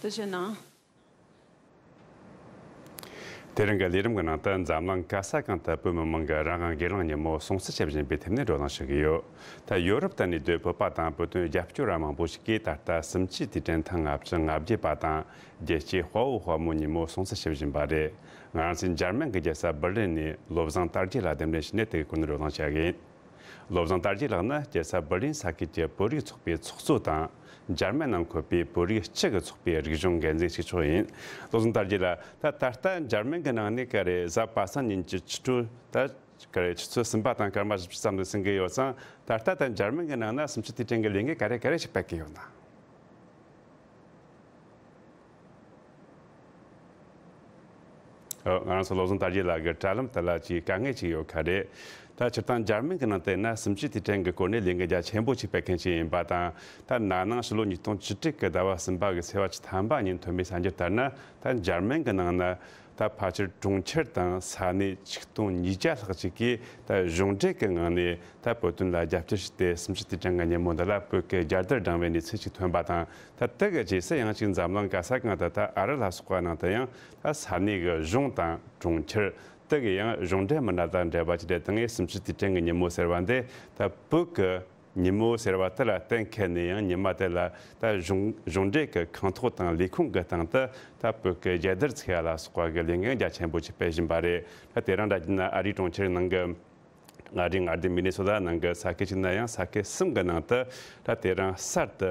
ཞུ་ཡིན། ཐུགས་རྗེ་གནང་། དེ་རིང་གི་ལས་རིམ་གྱི་ནང་དུ་འཛམ་གླིང་ག་ས་གང་དུ་བོད་མི་མང་གི་རང་དབང་སྒེར་ལངས་ཉིན་མོ་སྲུང་བརྩི་བྱེད་བཞིན་པའི་ཐད་ནས་བགྲོ་གླེང་ཞུ་གི་ཡོད། ད་ཡོ་རོབ་དུ་གནས་སྡོད་བོད་པ་དང་བོད་དོན་རྒྱབ་སྐྱོར་བ་མང་པོ་ཞིག་གིས་ད་ལྟ་གསུམ་བཅུའི་དུས་དྲན་ཐེངས་ལྔ་བཅུ་ང་བརྒྱད་པ་དང་རྒྱལ་གཅེས་དཔའ་བོ་དཔའ་མོ་ཉིན་མོ་སྲུང་བརྩི་བྱེད་བཞིན་པ་རེད། ང་རང་ཚོའི་འཇར་མན་གྱི་རྒྱལ་ས་འབར་ལིན་ནས་བློ་བཟང་དར་རྒྱས་ལ་གདན་འདྲེན་ཞུས་ནས་དེ་གི་སྐོར་ནས་བགྲོ་གླེང་བྱ་གི་ཡིན། བློ་བཟང་དར་རྒྱས་ལགས་ནི་རྒྱལ་ས་འབར་ལིན་ས་ཁུལ་གྱི་བོད་རིགས་ཚོགས་པའི་ཚོགས་གཙོ་དང་། འཇར་མན་ནང་འཁོད་པའི་བོད་རིགས་སྤྱི་གི་ཚོགས་པའི་རིག་གཞུང་འགན་འཛིན་གཅིག་མཆོག་ཡིན། བློ་བཟང་དར་རྒྱས་ལགས། ད་ད་ལྟ་འཇར་མན་གྱི་ནང་ནས་ག་རེ་གཟའ་པ་སངས་ཉིན་གྱི་ཆུ་ཚོད་ད་ག་རེ་ཆུ་ཚོད་གསུམ་པ་དང་སྐར་མ་བཞི་བཅུ་ཙམ་དུ་ཟིན་གྱི་ཡོད་ཙང་། ད་ལྟ་ད་འཇར་མན་གྱི་ནང་ན་གསུམ་བཅུའི་དུས་དྲན་གྱི་ལས་འགུལ་ག་རེ་ག་རེ་ཞིག་སྤེལ་གྱི་ཡོད་ན། ཨོ། ང་རང་ཚོ་བློ་བཟང་དར་རྒྱས་ལགས་ཀྱི་དྲ་ལམ་དེ་ལ་ཅིག་དཀའ་ངལ་ཅིག་ཡོད་ཁ་རེད། ད་སྤྱིར་བཏང་འཇར་མན་གྱི་ནང་དུ་ཡིན་ན་གསུམ་བཅུའི་དུས་དྲན་གྱི་སྐོར་ནས་ལས་འགུལ་རྒྱ་ཆེན་པོ་ཅིག་སྤེལ་མཁན་ཅིག་ཡིན་པ་དང་། ད་ན་ནིང་ཕྱི་ལོ་ཉིས་སྟོང་བཅུ་དྲུག་གི་ཟླ་བ་གསུམ་པ་གི་ཚེས་པ་བཅུ་ཐམ་པ་ཉིན་ཐོན་པའི་གསར་འགྱུར་ལྟར་ན། ད་འཇར་མན་གྱི་ནང་ན་ད་ཕལ་ཆེར་གྲོང་ཁྱེར་དང་ས་གནས་ཆིག་སྟོང་ཉིས་བརྒྱ་ལྷག་ཅིག་གིས་ད་གཞུང་འབྲེལ་གྱི་ངང་ནས་ད་བོད་དོན་ལ་རྒྱབ་སྐྱོར་ཞུས་ཏེ་གསུམ་བཅུའི་དུས་དྲན་གྱི་ཉིན་མོ་འདི་ལ་བོད་ཀྱི་རྒྱལ་དར་བསྒྲེངས་པའི་གནས་ཚུལ་ཅིག་ཐོན་པ་དང་། ད་དེ་གི་རྗེས་སུ་ཡང་ཅིག་འཛམ་གླིང་ག་ས་གང་དུ་ད་ཨ་རི་ལ་སོགས་པ་ནང་དུ་ཡང་ད་ས་གནས་ཀྱི་གཞུང་དང་གྲོང་ཁྱེར། དེ་གི་ཡང་གཞུང་འབྲེལ་མི་སྣ་དང་འབྲེལ་བ་ཅིག་རེད། དེ་ངས་སུམ་ཅུ་དུས་དྲན་གྱི་ཉིན་མོ་ཟེར་བ་འདི་ད་བོད་ཀྱི་ཉིན་མོ་ཟེར་བ་དེ་ལ་གཏན་འཁེལ་ནས། ཡང་ཉི་མ་དེ་ལ་ད་གཞུང་གཞུང་འབྲེལ་གྱི་ཁང་ཐོག་དང་ལས་ཁུངས་ཀྱི་སྟེང་དུ་ད་བོད་ཀྱི་རྒྱལ་དར་འཚིག་ཡ་ལ་སོགས་པ་གི་ལས་འགན་རྒྱ་ཆེན་པོ་ཞིག་སྤེལ་བཞིན་པ་རེད། ད་དེ་རིང་འདྲ་བྱས་ན་ཨ་རིའི་གྲོང་ཁྱེར་ནང་གི། ཨ་རིའི་མངའ་སྡེ་མི་ནི་སོ་ཊ་ནང་གི་ས་ཁུལ་ཞིག་ན་ཡང་ས་ཁུལ་གསུམ་གྱི་ནང་དུ་ད་དེ་རིང་གསར་དུ་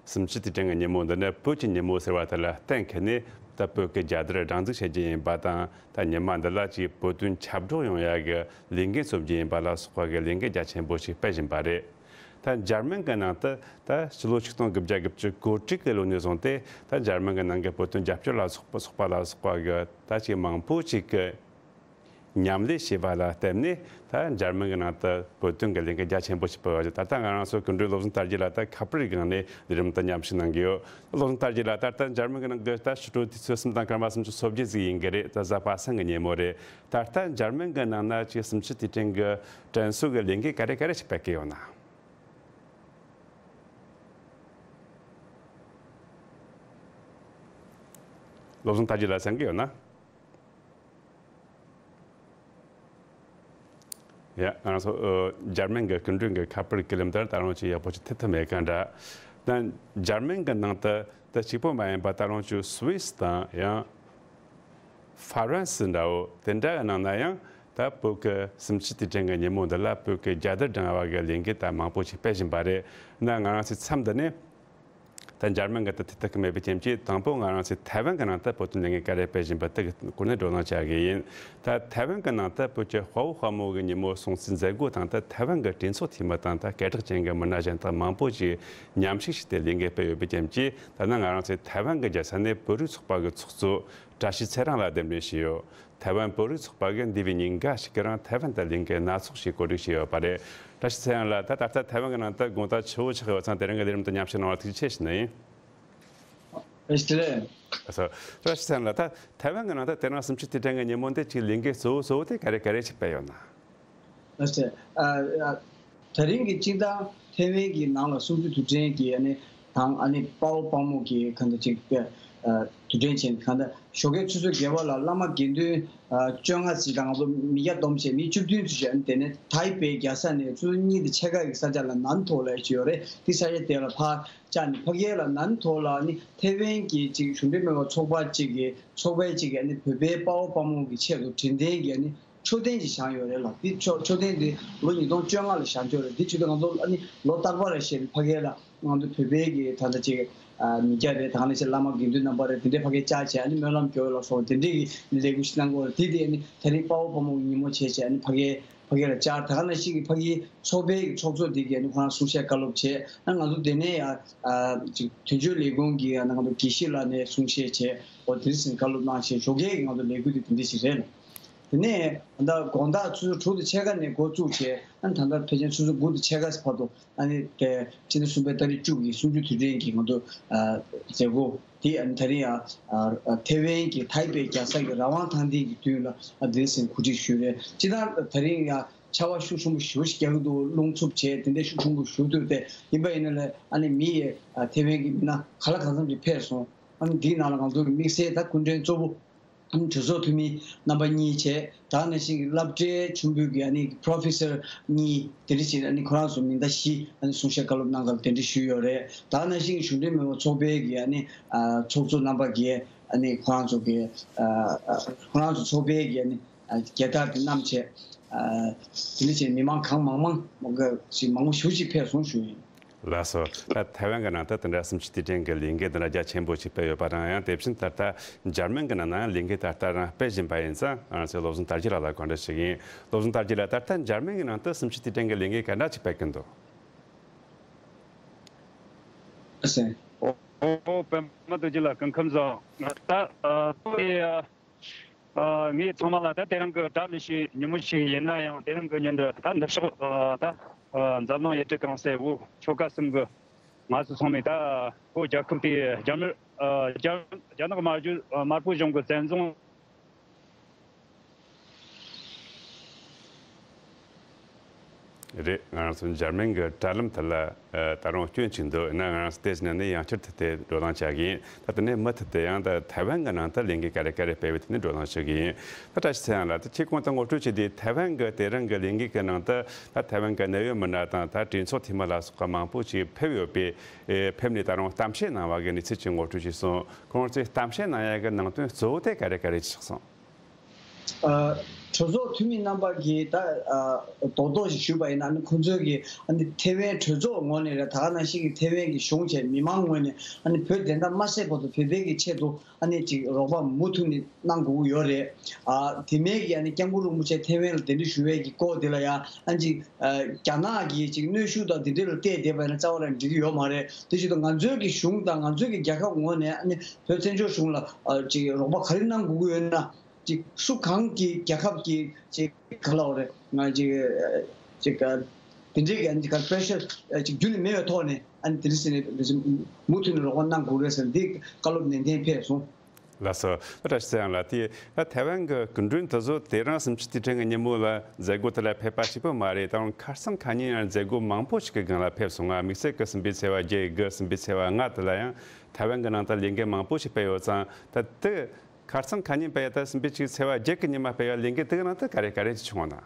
སུམ་ཅུ་དུས་དྲན་གྱི་ཉིན་མོ་འདི་ནི་བོད་ཀྱི་ཉིན་མོ་ཟེར་བ་དེ་ལ་གཏན་འཁེལ་ནས། ད་བོད་ཀྱི་རྒྱལ་དར་སྒྲེང་འཛུགས་བྱེད་རྒྱུ་ཡིན་པ་དང་། ད་ཉི་མ་འདི་ལ་ཅིག་བོད་དོན་ཁྱབ་བསྒྲགས་ཡོང་ཡ་གི་ལས་འགན་རྩོམ་རྒྱུ་ཡིན་པ་ལ་སོགས་པ་གི་ལས་འགན་རྒྱ་ཆེན་པོ་ཞིག་སྤེལ་བཞིན་པ་རེད། ད་འཇར་མན་གྱི་ནང་དུ་ད་ཕྱི་ལོ་ཆིག་སྟོང་དགུ་བརྒྱ་དགུ་བཅུ་གོ་དྲུག་གི་ལོ་ནས་བཟུང་སྟེ། ད་འཇར་མན་གྱི་ནང་གི་བོད་དོན་རྒྱབ་སྐྱོར་ལ་སོགས་པ་སོགས་པ་ལ་སོགས་པ་གི་ད་ཅིག་མང་པོ་ཞིག་གི་མཉམ་ལས་བྱས་པ་ལ་བརྟེན་ནས། ད་འཇར་མན་གྱི་ནང་དུ་བོད་དོན་གྱི་ལས་འགུལ་རྒྱ་ཆེན་པོ་ཞིག་སྤེལ་བ་རེད། ད་ལྟ་ང་རང་ཚོ་སྐུ་མགྲོན་བློ་བཟང་དར་རྒྱས་ལགས་ད་ཁ་པར་སྒང་ནས་འདི་རིམ་དུ་མཉམ་ཞུགས་གནང་གི་ཡོད། བློ་བཟང་དར་རྒྱས་ལགས། ད་ལྟ་འཇར་མན་གྱི་ནང་གི་ད་ཕྱི་དྲོ་དུས་ཚོད་གསུམ་དང་སྐར་མ་སུམ་ཅུ་སོ་བརྒྱད་ཟིག་ཡིན་གྱི་རེད། ད་གཟའ་པ་སངས་ཀྱི་ཉིན་མོ་རེད། ད་ལྟ་འཇར་མན་གྱི་ནང་ན་ཅིག་སུམ་ཅུ་དུས་དྲན་གྱི་དྲན་གསོ་གི་ལས་འགུལ་ག་རེ་ག་རེ་ཞིག་སྤེལ་གྱི་ཡོད་ན། བློ་བཟང་དར་རྒྱས་ལགས་གསན་གྱི་ཡོད་ན། ཡ། ང་རང་ཚོ་ཨ་འཇར་མན་གྱི་སྐུ་མགྲོན་གྱི་ཁ་པར་བརྒྱུད་ལམ་དེར་ད་རུང་ཅིག་ཡག་པོ་ཅིག་ཐེབས་ཐུབ་མེད་མཁན་འདྲ། ད་འཇར་མན་གྱི་ནང་དུ་ད་གཅིག་པོ་མ་ཡིན་པ་ད་རུང་ཅིག་སུད་སི་དང་ཡང་ཧྥ་རན་སི་འདྲ་བོ་དེ་འདྲ་གི་ནང་ན་ཡང་ད་བོད་ཀྱི་སུམ་ཅུ་དུས་དྲན་གྱི་ཉིན་མོ་འདི་ལ་བོད་ཀྱི་རྒྱལ་དར་སྒྲེང་བ་གི་ལས་འགུལ་ད་མང་པོ་ཞིག་སྤེལ་བཞིན་པ་རེད། ན་ང་རང་ཚོའི་མཚམས་འདི་ནས། ད་འཇར་མན་གྱི་དུ་ཐེ་ཐུག་གི་མེད་པའི་རྐྱེན་གྱིས། དང་པོ་ང་རང་ཚོས་ཐའེ་ཝན་གྱི་ནང་དུ་བོད་དོན་ལས་འགུལ་ག་རེ་སྤེལ་བཞིན་པ་དེ་གི་སྐོར་ནས་བགྲོ་གླེང་བྱ་གི་ཡིན། ད་ཐའེ་ཝན་གྱི་ནང་དུ་བོད་ཀྱི་དཔའ་བོ་དཔའ་མོ་གི་ཉིན་མོ་སྲུང་བརྩིའི་མཛད་སྒོ་དང་། ད་ཐའེ་ཝན་གྱི་གྲོས་ཚོགས་འཐུས་མི་དང་ད་སྐད་གྲགས་ཅན་གྱི་མི་སྣ་གཞན་དག་མང་པོ་ཞིག་མཉམ་ཞུགས་བྱས་ཏེ་ལས་འགུལ་སྤེལ་ཡོད་པའི་རྐྱེན་གྱིས། ད་ནི་ང་རང་ཚོས་ཐའེ་ཝན་གྱི་རྒྱལ་ས་ནས་བོད་རིགས་ཚོགས་པ་གི་ཚོགས་གཙོ་བཀྲ་ཤིས་ཚེ་རིང་ལགས་གདན་འདྲེན་ཞུས་ཡོད། ཐའེ་ཝན་བོད་རིགས་ཚོགས་པ་གིས་འདས་པའི་ཉིན་འགའ་ཞིག་གི་རིང་ཐའེ་ཝན་དུ་ལས་འགུལ་སྣ་ཚོགས་ཤིག་གོ་སྒྲིག་བྱས་ཡོད་པ་རེད། བཀྲ་ཤིས་ཚེ་རིང་ལགས། ད་ད་ལྟ་ཐའེ་ཝན་གྱི་ནང་དུ་དགོང་དག་ཆུ་བོ་ཆགས་ཡོད་ཙང་། དེ་རིང་གི་ལས་རིམ་དུ་མཉམ་ཞུགས་གནང་བར་ཐུགས་རྗེ་ཆེ་ཞུ་ནི་ཡིན། བཀྲ་ཤིས་བདེ་ལེགས། ལགས་སོ། བཀྲ་ཤིས་ཚེ་རིང་ལགས། ད་ཐའེ་ཝན་གྱི་ནང་དུ་དེ་རིང་སུམ་ཅུ་དུས་དྲན་གྱི་ཉིན་མོ་འདི་ཅིག་ལས་འགུལ་གཙོ་བོ་གཙོ་བོ་དེ་ག་རེ་ག་རེ་ཞིག་སྤེལ་ཡོད་ན། ལགས་སོ། ཨ་ཨ། དེ་རིང་གི་སྤྱིར་བཏང་ཐའེ་ཝན་གྱི་ནང་ལ་སུམ་ཅུ་དུས་དྲན་གྱི་ཨ་ནི་དང་ཨ་ནི་དཔའ་བོ་དཔའ་མོ་གི་གང་ལྟར་ཅིག་ཨ་དུས་དྲན་བྱས་ནས། གང་ལྟར་ཞོགས་ཀའི་ཆུ་ཚོད་བརྒྱད་པ་ལ་བླ་མ་དགེ་འདུན་ཨ་བཅོ་ལྔ་ཙམ་དང་། ང་ཚོ་མི་བརྒྱ་སྡོམ་བྱས་མི་བཅུ་བདུན་ཙམ་ཞིག་ཨ་ནི་དེ་ནས་ཐའེ་པེ་རྒྱལ་ས་ནས་ཆུ་ཚོད་གཉིས་དང་ཕྱེད་ཀ་གི་ས་ཆ་ལ་ནན་ཐོ་ལབ་ཅིག་ཡོད་རེད། དེ་ས་ཆ་དེ་ལ་ཕར་བཅར་ནས། ཕ་གི་ལ་ནན་ཐོ་ལ་ཨ་ནི་ཐའེ་ཝན་གྱི་ཅིག་གཞུང་འབྲེལ་མིན་པའི་ཚོགས་པ་ཅིག་གི་ཚོགས་པའི་ཅིག་གིས་ཨ་ནི་བོད་པའི་དཔའ་བོ་དཔའ་མོ་གི་ཆེད་དུ་དྲན་རྟེན་གྱི་ཨ་ནི་མཆོད་རྟེན་ཅིག་བཞེངས་ཡོད་རེད་ལ། འདི་མཆོད་མཆོད་རྟེན་འདི་ལོ་ཉིས་སྟོང་བཅོ་ལྔ་ལ་བཞེངས་ཡོད་རེད། འདི་བྱེད་དུས་ང་ཚོ་ཨ་ནི་ལོ་རྟག་པར་བཤད་པའི་ཕ་གི་ལ་ང་ཚོ་བོད་པའི་གི་ད་ལྟ་ཅིག་ཨ་མི་སྐྱ་རེད། ད་ག་ནང་བཞིན་བླ་མ་དགེ་འདུན་རྣམ་པ་རེད། དེ་འདྲའི་ཕ་གིར་བཅར་བྱས་ཨ་ནི་སྨོན་ལམ་སྐྱོར་ལ་སོགས་དེ་འདྲའི་གི་ལས་འགུལ་ཞིག་གནང་གི་ཡོད་རེད། དེ་དེ་ཨ་ནི་དེ་རིང་དཔའ་བོ་དཔའ་མོ་གི་ཉིན་མོ་བྱས་བྱས་ཨ་ནི་ཕ་གིར་ཕ་གི་ལ་བཅར། ད་ག་ནང་བཞིན་གྱི་ཕ་གིའི་ཚོགས་པའི་ཚོགས་གཙོ་དེ་གིས་ཨ་ནི་ཁོ་རང་གསུང་བཤད་བཀའ་སློབ་བྱས། ཨ་ང་ཚོ་དེ་ནས་ཡང་ཨ་ཅིག་དོན་གཅོད་ལས་ཁུངས་ཀྱི་ཨ་ནི་ང་ཚོ་དགེ་བཤེས་ལགས་ནས་གསུང་བཤད་བྱས། འོ་དེ་ཚོ་བཀའ་སློབ་གནང་བྱས། ཞོགས་ཀའི་ང་ཚོ་ལས་འགུལ་དེ་དེ་འདྲ་ཞིག་རེད། དེ་ནས་ད་ལྟ་དགོང་དག་ཆུ་ཚོད་དྲུག་དང་ཕྱེད་ཀ་ནས་འགོ་བཙུགས་བྱས། ཨ་ནི་ད་ལྟ་ཕལ་ཆེར་ཆུ་ཚོད་དགུ་དང་ཕྱེད་ཀ་བར་དུ་ཨ་ནི་དེ་ཕྱི་ཟླ་གསུམ་པའི་ཏ་རིག་བཅུ་གི་སུམ་ཅུ་དུས་དྲན་གྱི་ང་ཚོ་ཨ་མཛད་སྒོ་དེ་ཨ་ནི་དེ་རིང་ཡང་ཨ་ཨ་ཐའེ་ཝན་གྱི་ཐའེ་པེ་རྒྱལ་ས་ཀྱི་རང་དབང་ཐང་སྟེང་གི་མདུན་ལ་ཨ་དེ་རིང་གོ་སྒྲིག་ཞུས་རེད། སྤྱིར་བཏང་དེ་རིང་ཡང་ཆར་པ་ཤུགས་ཆེན་པོ་ཞེ་པོ་ཞིག་རྒྱག་གི་འདུག་རླུང་འཚུབ་བྱས་དེ་འདྲ་ཤུགས་ཆེན་པོ་ཞེ་པོ་འདུག་དེ་ཡིན་པ་ཡིན་ན་ལས་ཨ་ནི་མི་ཡི་ཨ་ཐའེ་ཝན་གྱི་མི་སྣ་ག་ལ་གང་འཚམ་ཞིག་ཕེབས་སོང་། ཨ་ནི་འདིའི་ནང་ལ་ང་ཚོ་གི་དམིགས་བསལ་ད་སྐུ་མགྲོན་གཙོ་བོ་ཨ་ནི་གྲོས་ཚོགས་འཐུས་མི་རྣམ་པ་གཉིས་བྱས། ད་ག་ནང་བཞིན་གྱི་སློབ་གྲྭའི་ཆུང་བུའི་གི་ཨ་ནི་པྲོ་ཕེ་སར་གཉིས། དེ་འདྲ་བྱས་ཨ་ནི་ཁོ་རང་ཚོ་མིང་བརྡ་བཞི་ཨ་ནི་གསུང་བཤད་བཀའ་སློབ་གནང་སྐབས་གདན་འདྲེན་ཞུས་ཡོད་རེད། ད་ག་ནང་བཞིན་གྱི་གཞུང་འབྲེལ་མིན་པ་ཚོགས་པའི་གི་ཨ་ནི་ཨ་ཚོགས་གཙོ་རྣམ་པ་གིས་ཨ་ནི་ཁོ་རང་ཚོ་གི་ཨ་ཨ་ཁོ་རང་ཚོ་ཚོགས་པའི་གི་ཨ་ནི་ཨ་རྒྱལ་དར་དེ་བསྣམས་བྱས། ཨ་དེ་འདྲ་བྱས་མི་མང་གང་མང་མང་མང་ག་ཞིག་མང་པོ་ཞེ་པོ་ཅིག་ཕེབས་སོང་ཞུ་ཡིན། ལགས་སོ། ད་ཐའེ་ཝན་གྱི་ནང་དུ་དེ་འདྲ་སུམ་ཅུ་དུས་དྲན་གྱི་ལས་འགུལ་འདི་འདྲ་རྒྱ་ཆེན་པོ་ཞིག་སྤེལ་ཡོད་པ་དང་། ཡང་དེ་བཞིན་ད་ལྟ་འཇར་མན་གྱི་ནང་ན་ཡང་ལས་འགུལ་ད་ལྟ་རང་སྤེལ་བཞིན་པ་ཡིན་ཙང་། ང་ཚོའི་བློ་བཟང་དར་རྒྱས་ལགས་ལ་བཀའ་འདྲི་ཞུ་གི་ཡིན། བློ་བཟང་དར་རྒྱས་ལགས། ད་ལྟ་འཇར་མན་གྱི་ནང་དུ་སུམ་ཅུ་དུས་དྲན་གྱི་ལས་འགུལ་ག་འདྲ་ཞིག་སྤེལ་གྱི་འདུག་ཨ་སེ། ཨོ་ཨོ། པདྨ་རྡོ་རྗེ་ལགས་སྐུ་ཁམས་བཟང་། ད་ཨ་ཐོག་ཨེ་ཨ་ཨ་ངས་ཚང་མ་ལ་ད་དེ་རིང་གི་བཀྲ་མི་ཤིས་ཉིན་མོ་ཞིག་ཡིན་ན་ཡང་། དེ་རིང་གི་ཉིན་འདི་ད་ནུབ་ཕྱོགས་ཨ་ད་ཨ་འཛམ་གླིང་ཡུལ་གྲུ་གང་སའི་བོད་ཆོལ་ཁ་གསུམ་གྱི་ང་ཚོ་ཚང་མས་ད་བོད་རྒྱལ་ཁབ་དེ་རྒྱ་མི་ཨ་རྒྱ་རྒྱ་ནག་དམར་གཞུང་ཨ་དམར་པོ་གཞུང་གི་བཙན་བཟུང་། རེད། ང་རང་ཚོ་འཇར་མན་གྱི་དྲ་ལམ་དེ་ལ་ཨ་ད་རུང་སྐྱོན་ཅིག་འདུག་ཡིན་ན་ང་རང་ཚོ་དེ་ནས་ནི་ཡང་བསྐྱར་དུ་དེ་བགྲོ་གླེང་བྱ་གི་ཡིན། ད་དེ་ནས་མུ་མཐུད་དེ་ཡང་ད་ཐའེ་ཝན་གྱི་ནང་དུ་ལས་འགུལ་ག་རེ་ག་རེ་སྤེལ་བའི་དེ་ནས་བགྲོ་གླེང་བྱེད་ཀྱི་ཡིན། ད་བཀྲ་ཤིས་ཚེ་དབྱངས་ལགས། ད་ཁྱེད་གོང་དུ་ངོ་སྤྲོད་བྱས་དུས་ཐའེ་ཝན་གྱི་དེ་རིང་གི་ལས་འགུལ་གྱི་ནང་དུ་ད་ཐའེ་ཝན་གྱི་གནད་ཡོད་མི་སྣ་དང་ད་གྲོས་ཚོགས་འཐུས་མི་ལ་སོགས་པ་མང་པོ་ཞིག་ཕེབས་ཡོད་པས། ཨེ་ཕེབས་ནས་ད་རུང་གཏམ་བཤད་གནང་བ་གི་གནས་ཚུལ་ཅིག་ངོ་སྤྲོད་བྱས་སོང་། ཁོང་ཚོས་གཏམ་བཤད་གནང་ཡ་གི་ནང་དོན་གཙོ་བོ་དེ་ག་རེ་ག་རེ་ཆགས་སོང་། ཨ། གྲོས་ཚོགས་འཐུས་མི་རྣམ་པ་གིས་ད་ཨ་རྡོག་རྡོག་ཞིག་ཞུས་པ་ཡིན་ན། ཨ་ནི་ཁོང་ཚོས་ཀྱིས་ཨ་ནི་ཐའེ་ཝན་གྲོས་ཚོགས་ངོས་ནས་རེད། ད་ག་ནང་བཞིན་གྱི་ཐའེ་ཝན་གྱི་གཞུང་བཅས་མི་མང་ངོས་ནས་ཨ་ནི་བོད་བདེན་མཐའ་མ་གསལ་བར་དུ་བོད་པའི་གི་ཆེད་དུ་ཨ་ནི་ཅིག་རོགས་པ་མུ་མཐུད་ནས་གནང་དགོས་ཀྱི་ཡོད་རེད། ཨ་དེ་མིན་གྱི་ཨ་ནི་སྐྱབས་མགོན་རིན་པོ་ཆེ་ཐའེ་ཝན་ལ་གདན་འདྲེན་ཞུ་བའི་གི་སྐོར་དེ་ལ་ཡང་ཨ་ཅིག་ཨ་རྒྱ་ནག་གིས་ཅིག་གནོན་ཤུགས་དང་དེ་འདྲ་ལ་བལྟས་བསྡད་པ་ཡིན་ན་རྩ་བ་རང་འགྲིག་གི་ཡོད་མ་རེད། དེ་བཞིན་དུ་ང་ཚོའི་གི་གཞུང་དང་ང་ཚོའི་གི་རྒྱལ་ཁབ་ངོས་ནས་ཨ་ནི་བོད་བཙན་བྱོལ་གཞུང་ལ་ཨ་ཅིག་རོགས་པ་ག་རེ་གནང་དགོས་ཀྱི་ཡོད་ན། ཅིག་སུ་གང་གི་རྒྱལ་ཁབ་ཀྱི་ཅིག་ག་ལབ་དགོས་རེད། ང་ཅིག་ཅིག་དེ་འདྲའི་གི་ཨ་ནི་ཅིག་པེ་རེ་ཤར་ཅིག་རྒྱུན་ནས་མེད་པའི་ཐོག་ནས་ཨ་ནི་དེ་འདྲ་ཟེར་ནས་མུ་མཐུད་ནས་རོགས་པ་གནང་དགོས་རེད་ཟེར་འདི་བཀའ་སློབ་ནན་ཏན་ཕེབས་སོང་། ལགས་སོ། བཀྲ་ཤིས་ཚེ་དབྱངས་ལགས། དེ་ད་ཐའེ་ཝན་གྱི་སྐུ་མགྲོན་དེ་ཚོ་དེ་རིང་སུམ་ཅུ་དུས་དྲན་གྱི་ཉིན་མོ་ལ་མཛད་སྒོ་དེ་ལ་ཕེབས་པ་གཅིག་པུ་མ་རེད། ད་རུང་ཁ་སང་ཁ་ཉིན་ཡང་མཛད་སྒོ་མང་པོ་ཞིག་གི་སྒང་ལ་ཕེབས་སོང་ང་། དམིགས་བསལ་གྱི་གསུམ་པའི་ཚེས་པ་བརྒྱད་དགུ། གསུམ་པའི་ཚེས་པ་ལྔ་དེ་ལ་ཡང་ཐའེ་ཝན་གྱི་ནང་དུ་ལས་འགུལ་མང་པོ་ཞིག་སྤེལ་ཡོད་ཙང་། ད་དེ་ཁ་སང་ཁ་ཉིན་སྤེལ་ཡ་ད་གསུམ་པའི་ཚེས་པ་བརྒྱད་ཀྱི་ཉི་མ་སྤེལ་ཡ་ལས་འགུལ་དེ་གི་ནང་དུ་ག་རེ་ག་རེ་ཅིག་བྱུང་བ་ན།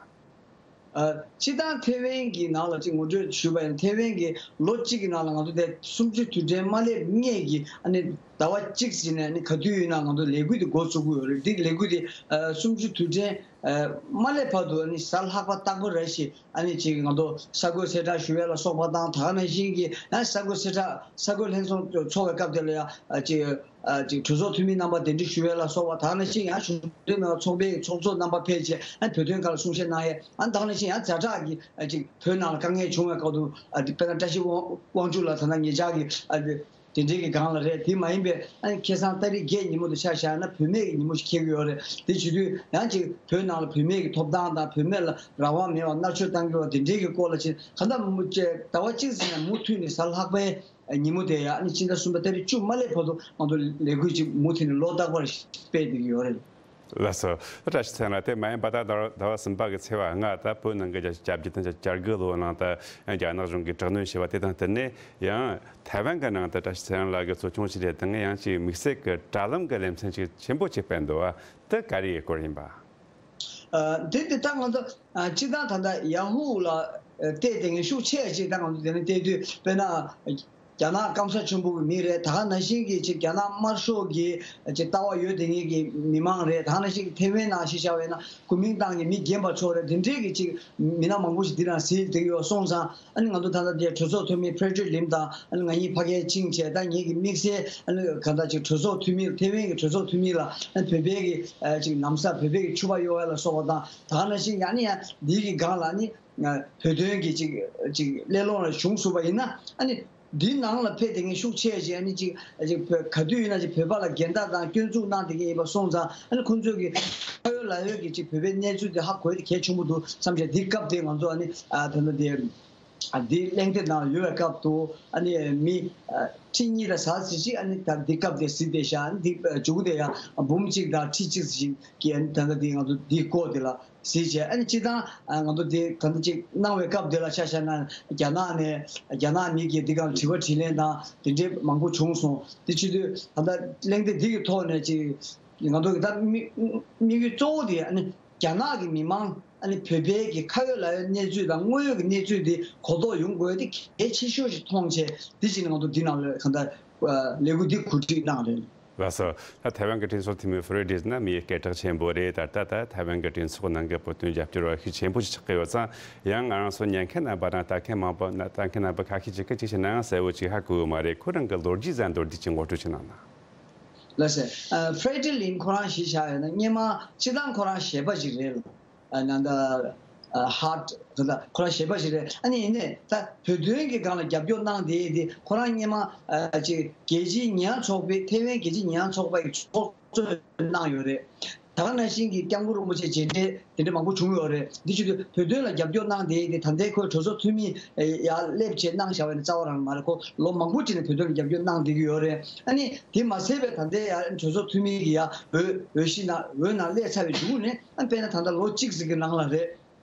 ཨ། སྤྱིར་བཏང་ཐའེ་ཝན་གྱི་ནང་ལ་ཅིག་ངོ་སྤྲོད་ཞུས་པ་ཡིན། ཐའེ་ཝན་གྱི་ལོ་གཅིག་གི་ནང་ལ་ང་ཚོ་དེ་སུམ་ཅུ་དུས་དྲན་མ་སླེབས་སྔས་ཀྱི་ཨ་ནི་ཟླ་བ་གཅིག་ཙམ་ནས་ཨ་ནི་ག་དུས་ཡིན་ན་ང་ཚོ་ལས་འགུལ་དེ་འགོ་བཙུགས་ཀྱི་ཡོད་རེད། འདི་ལས་འགུལ་དེ་ཨ་སུམ་ཅུ་དུས་དྲན་ཨ་མ་སླེབས་བར་དུ་ཨ་ནི་གཟའ་ལྷག་པ་རྟག་པར་རེ་བཞིན་ཨ་ནི་ཅིག་ང་ཚོ་གསར་འགོད་གསལ་བསྒྲགས་ཞུ་ཡས་ལ་སོགས་པ་དང་། ད་ག་ནང་བཞིན་གྱི་ཨ་གསར་འགོད་གསལ་བསྒྲགས་གསར་འགོད་ལྷན་ཚོགས་ཚོགས་པའི་སྐབས་དེ་ལ་ཡང་ཨ་ཅིག་ཨ་ཅིག་གྲོས་ཚོགས་འཐུས་མི་རྣམ་པ་གདན་འདྲེན་ཞུ་ཡས་ལ་སོགས་པ། ད་ག་ནང་བཞིན་ཡང་གཞུང་འབྲེལ་མེད་པ་ཚོགས་པའི་ཚོགས་གཙོ་རྣམ་པ་ཕེབས་བྱས་ཨ་བོད་དོན་སྒང་ལ་གསུང་བཤད་གནང་ཡས། ཨ་ད་ག་ནང་བཞིན་ཡང་ཛ་དྲག་གི་ཨ་ཅིག་བོད་ནང་ལ་དཀའ་ངལ་བྱུང་བའི་སྐབས་དུ་ཨ་དེ་དཔེར་ན་བཀྲ་ཤིས་དབང་དབང་ཕྱུག་ལགས་ད་ལྟ་ཉེ་ཆར་གྱི་ཨ་དེ་དེ་འདྲའི་གི་སྒང་ལ་རེད། དེ་མ་ཡིན་པའི་ཨ་ཁ་སང་ཏ་རིག་བརྒྱད་ཉིན་མོ་དེ་ཆ་བཞག་ན་བུད་མེད་ཀྱི་ཉིན་མོ་ཞིག་འཁེལ་གྱི་ཡོད་རེད། དེ་བྱེད་དུས་ཡང་ཅིག་བོད་ནང་ལ་བུད་མེད་ཀྱི་ཐོབ་ཐང་དང་བུད་མེད་ལ་རང་དབང་མེད་པ་མནར་གཅོད་བཏང་གི་ཡོད་པ་དེ་འདྲའི་གི་སྐོར་ལ་ཅིག་གང་ལྟར་མུ་ཟླ་བ་གཅིག་ཙམ་ནས་མུ་མཐུད་ནས་གཟའ་ལྷག་པའི་ཉིན་མོ་དེ་ཡང་ཨ་ནི་ཕྱི་ཟླ་གསུམ་པ་ཏ་རིག་བཅུ་མ་སླེབས་བར་དུ་ང་ཚོ་ལས་འགུལ་ཅིག་མུ་མཐུད་ནས་ལོ་རྟག་པར་སྤེལ་བསྡད་ཀྱི་ཡོད་རེད། ལགས་སོ། བཀྲ་ཤིས་ཚེ་དབྱངས་ལགས། དེ་མ་ཡིན་པ་ད་ཟླ་བ་གསུམ་པ་གི་ཚེས་པ་ལྔ་ད་བོད་ནང་གི་བརྒྱ་ཆ་གྱ་བརྒྱད་དང་གྱ་དགུ་ལོའི་ནང་ད་རྒྱ་ནག་གཞུང་གིས་དྲག་གནོན་བྱས་པ་དེ་དང་བསྟུན་ནས་ཡང་ཐའེ་ཝན་གྱི་ནང་དུ་བཀྲ་ཤིས་ཚེ་དབྱངས་ལགས་ཀྱིས་གཙོ་སྐྱོང་བྱས་ཏེ་དེ་སྔ་ཡང་ཅིག་དམིགས་བསལ་གྱི་དྲ་ལམ་གྱི་ལེ་ཚན་ཅིག་ཆེན་པོ་ཅིག་སྤེལ་འདུག་བ། དེ་ག་རེའི་སྐོར་ཡིན་པ། ཨ་དེ་དེ་ད་ང་ཚོ་ཨ་སྤྱིར་བཏང་ད་ལྟ་ཡ་ཧུ་ལ་ཨ་བལྟས་དེ་ངས་ཤུགས་ཆེ་ཅིག་ད་ང་ཚོ་དེ་ནས་བལྟས་དུས་དཔེར་ན་རྒྱ་ནག་སྐམ་ས་ཆེན་པོ་གི་མི་རེད། ད་ག་ནང་བཞིན་གྱི་ཅིག་རྒྱ་ནག་དམར་ཤོག་གི་ཅིག་ལྟ་བ་ཡོད་དེ་ངེད་ཀྱི་མི་མང་རེད། ད་ག་ནང་བཞིན་གྱི་ཐའེ་ཝན་ནང་གཞི་བཞག་པ་ཡིན་ན་གོ་མིན་ཏང་གི་མི་རྒན་པ་ཚོ་རེད། དེ་འདྲའི་གི་ཅིག་མི་སྣ་མང་པོ་ཞིག་འདི་ནང་གཟིགས་བསྡད་ཀྱི་ཡོད་སོང་ཙང་། ཨ་ནི་ང་ཚོ་ད་ལྟ་དེ་གྲོས་ཚོགས་འཐུས་མི་ཕེ་ཌི་རི་ལིམ་དང་ཨ་ནི་ང་གཉིས་ཕ་གིར་ཕྱིན་བྱས། ད་ངེད་ཀྱི་དམིགས་བསལ་ཨ་ནི་གང་ལྟར་ཅིག་གྲོས་ཚོགས་འཐུས་མི་ཐའེ་ཝན་གྱི་གྲོས་ཚོགས་འཐུས་མི་ལ་ཨ་ནི་བོད་པའི་གི་ཨ་ཅིག་ནམ་ཟླ་བོད་པའི་གི་ཕྱུ་པ་གཡོ་བ་ལ་སོགས་པ་དང་། ད་ག་ནང་བཞིན་ཡང་ནི་ཡང་འདིའི་གི་སྒང་ལ་ཨ་ནི་བོད་དོན་གྱི་ཅིག་ཅིག་སླེ་ལོང་ལ་ཞུགས་ཐུབ་པ་ཡིན་ན། ཨ་ནི་འདིའི་ནང་ལ་ཕེབས་དེ་ངས་ཤུགས་ཆེ་ཞིག་ཨ་ནི་ཅིག་ཅིག་བོད་ག་དུས་ཡིན་ན་ཅིག་བོད་པ་ལ་འགལ་ཟླ་དང་སྐྱོན་འཛུགས་གནང་བསྡད་མཁན་ཡིན་པ་སོང་ཙང་། ཨ་ནི་ཁོང་ཚོས་ཀྱི་ཁ་ཡོད་ལག་ཡོད་ཀྱི་ཅིག་བོད་པའི་གནས་ཚུལ་དེ་ཧ་གོ་ཡ་དེ་གལ་ཆེན་པོ་འདུག་བསམ་བྱས། འདི་སྐབས་དེ་ང་ཚོ་ཨ་ནི་ཨ་ད་ལྟ་དེ། ཨ་འདི་གླེང་སྟེགས་ནང་ཡོད་པའི་སྐབས་དུ་ཨ་ནི་མི་ཨ་ཁྲི་གཉིས་དང་ཟ་ཟི་ཅིག་ཨ་ནི་ད་འདི་སྐབས་དེ་གཟིགས་བསྡད་ཤག་འདི་མཇུག་དེ་ཡང་འབུམ་གཅིག་དང་ཁྲི་གཅིག་ཅིག་གི་ཨ་ནི་ད་ལྟ་འདི་ང་ཚོ་འདི་སྐོར་དེ་ལ་གཟིགས་བྱས། ཨ་ནི་སྤྱིར་བཏང་ཨ་ང་ཚོ་འདི་ད་ལྟ་ཅིག་གནང་བའི་སྐབས་དེ་ལ་ཆ་བཞག་ན་རྒྱ་ནག་ནས་རྒྱ་ནག་མི་གིས་འདི་སྒང་དྲི་བ་དྲིས་ལན་དང་དེ་འདྲའི་མང་པོ་བྱུང་སོང་། དེ་བྱེད་དུས་ད་ལྟ་གླེང་སྟེགས་འདི་གི་ཐོག་ནས་ཅིག་ང་ཚོ་གི་ད་དམིགས་དམིགས་ཡུལ་གཙོ་བོ་དེ་ཨ་ནི། རྒྱ་ནག་གི་མི་མང་ཨ་ནི་བོད་པའི་གི་ཁ་ཡོད་ལག་ཡོད་གནས་ཚུལ་དང་དངོས་ཡོད་ཀྱི་གནས་ཚུལ་འདི་གོ་རྟོགས་ཡོང་དགོས་དེ་གལ་ཆེ་ཤོས་ཤིག་མཐོང་བྱས། འདི་བྱས་ནས་ང་ཚོ་འདི་ནང་ལ་གང་ལྟར་ལས་འགུལ་འདི་གོ་སྒྲིག་གནང་རེད། ལགས་སོ། ད་ཐའེ་ཝན་གྱི་གྲོས་ཚོགས་འཐུས་མི་ཧྥུ་རེ་ཌིས་ནི་མི་སྐད་གྲགས་ཆེན་པོ་རེད། ད་ལྟ་ད་ཐའེ་ཝན་གྱི་གྲོས་ཚོགས་ནང་གི་བོད་དོན་རྒྱབ་སྐྱོར་བ་ཤུགས་ཆེན་པོ་ཞིག་ཆགས་ཀྱི་ཡོད་ཙང་། ཡང་ང་རང་ཚོ་ཉན་མཁན་རྣམ་པ་དང་ལྟ་མཁན་མང་པོ་ལྟ་མཁན་རྣམ་པ་ཁ་ཤས་ཅིག་གིས་ཅིག་ཞིག་ནའང་གསལ་བོ་ཅིག་ཧ་གོ་ཡོད་མ་རེད། ཁོ་རང་གི་ལོ་རྒྱུས་ཟ་མདོར་བསྡུས་ཅིག་ངོ་སྤྲོད་ཅིག་གནང་ན། ལགས་སེ། ཨ་ཧྥེ་ཌི་ལིན་ཁོ་རང་གཞི་བཞག་ཡོད་ན་སྔོན་མ་སྤྱིར་བཏང་ཁོ་རང་གཞས་པ་ཞིག་རེད་ལ། ཨ་ནང་ད་ཨ་ཧར་ཊི་ད་ལྟ་ཁོ་རང་གཞས་པ་ཞིག་རེད། ཨ་ནི་ཡིན་ནའི་ད་བོད་དོན་གྱི་སྒང་ལ་རྒྱབ་སྐྱོར་གནང་བསྡད་དེ་ཁོ་རང་སྔོན་མ་ཨ་ཅིག་རྒྱལ་སྤྱིའི་ཉེས་ཡངས་ཚོགས་པའི་ཐའེ་ཝན་རྒྱལ་སྤྱིའི་ཉེས་ཡངས་ཚོགས་པ་ཡི་ཚོགས་གཙོ་གནང་ཡོད་རེད། ད་ག་ནང་བཞིན་གྱི་སྐྱབས་མགོན་རིན་པོ་ཆེ་མཇལ་འཕྲད་དེ་འདྲ་མང་པོ་བྱུང་ཡོད་རེད། འདི་བྱེད་དུས་བོད་དོན་ལ་རྒྱབ་སྐྱོར་གནང་བསྡད་དེ་ད་ལྟའི་ཁོས་གྲོས་ཚོགས་འཐུས་མི་ཡར་སླེབས་བྱས་གནང་བཞག་པ་ཡིན་ན་རྩ་བ་རང་མ་རེད། ཁོ་ལོ་མང་པོ་ཅིག་ནས་བོད་དོན་ལ་རྒྱབ་སྐྱོར་གནང་བསྡད་ཀྱི་ཡོད་རེད། ཨ་ནི་དེ་མ་ཟད་པའི་ད་ལྟའི་ཡར་གྲོས་ཚོགས་འཐུས་མི་གི་ཡར་འོས་འོས་གཞི་ནང་འོས་ནང་སླེབས་ཚར་བའི་མཇུག་ནས་ཨ་དཔེར་ན་ད་ལྟ་ལོ་གཅིག་ཙམ་གྱི་ནང་ལ་རེད།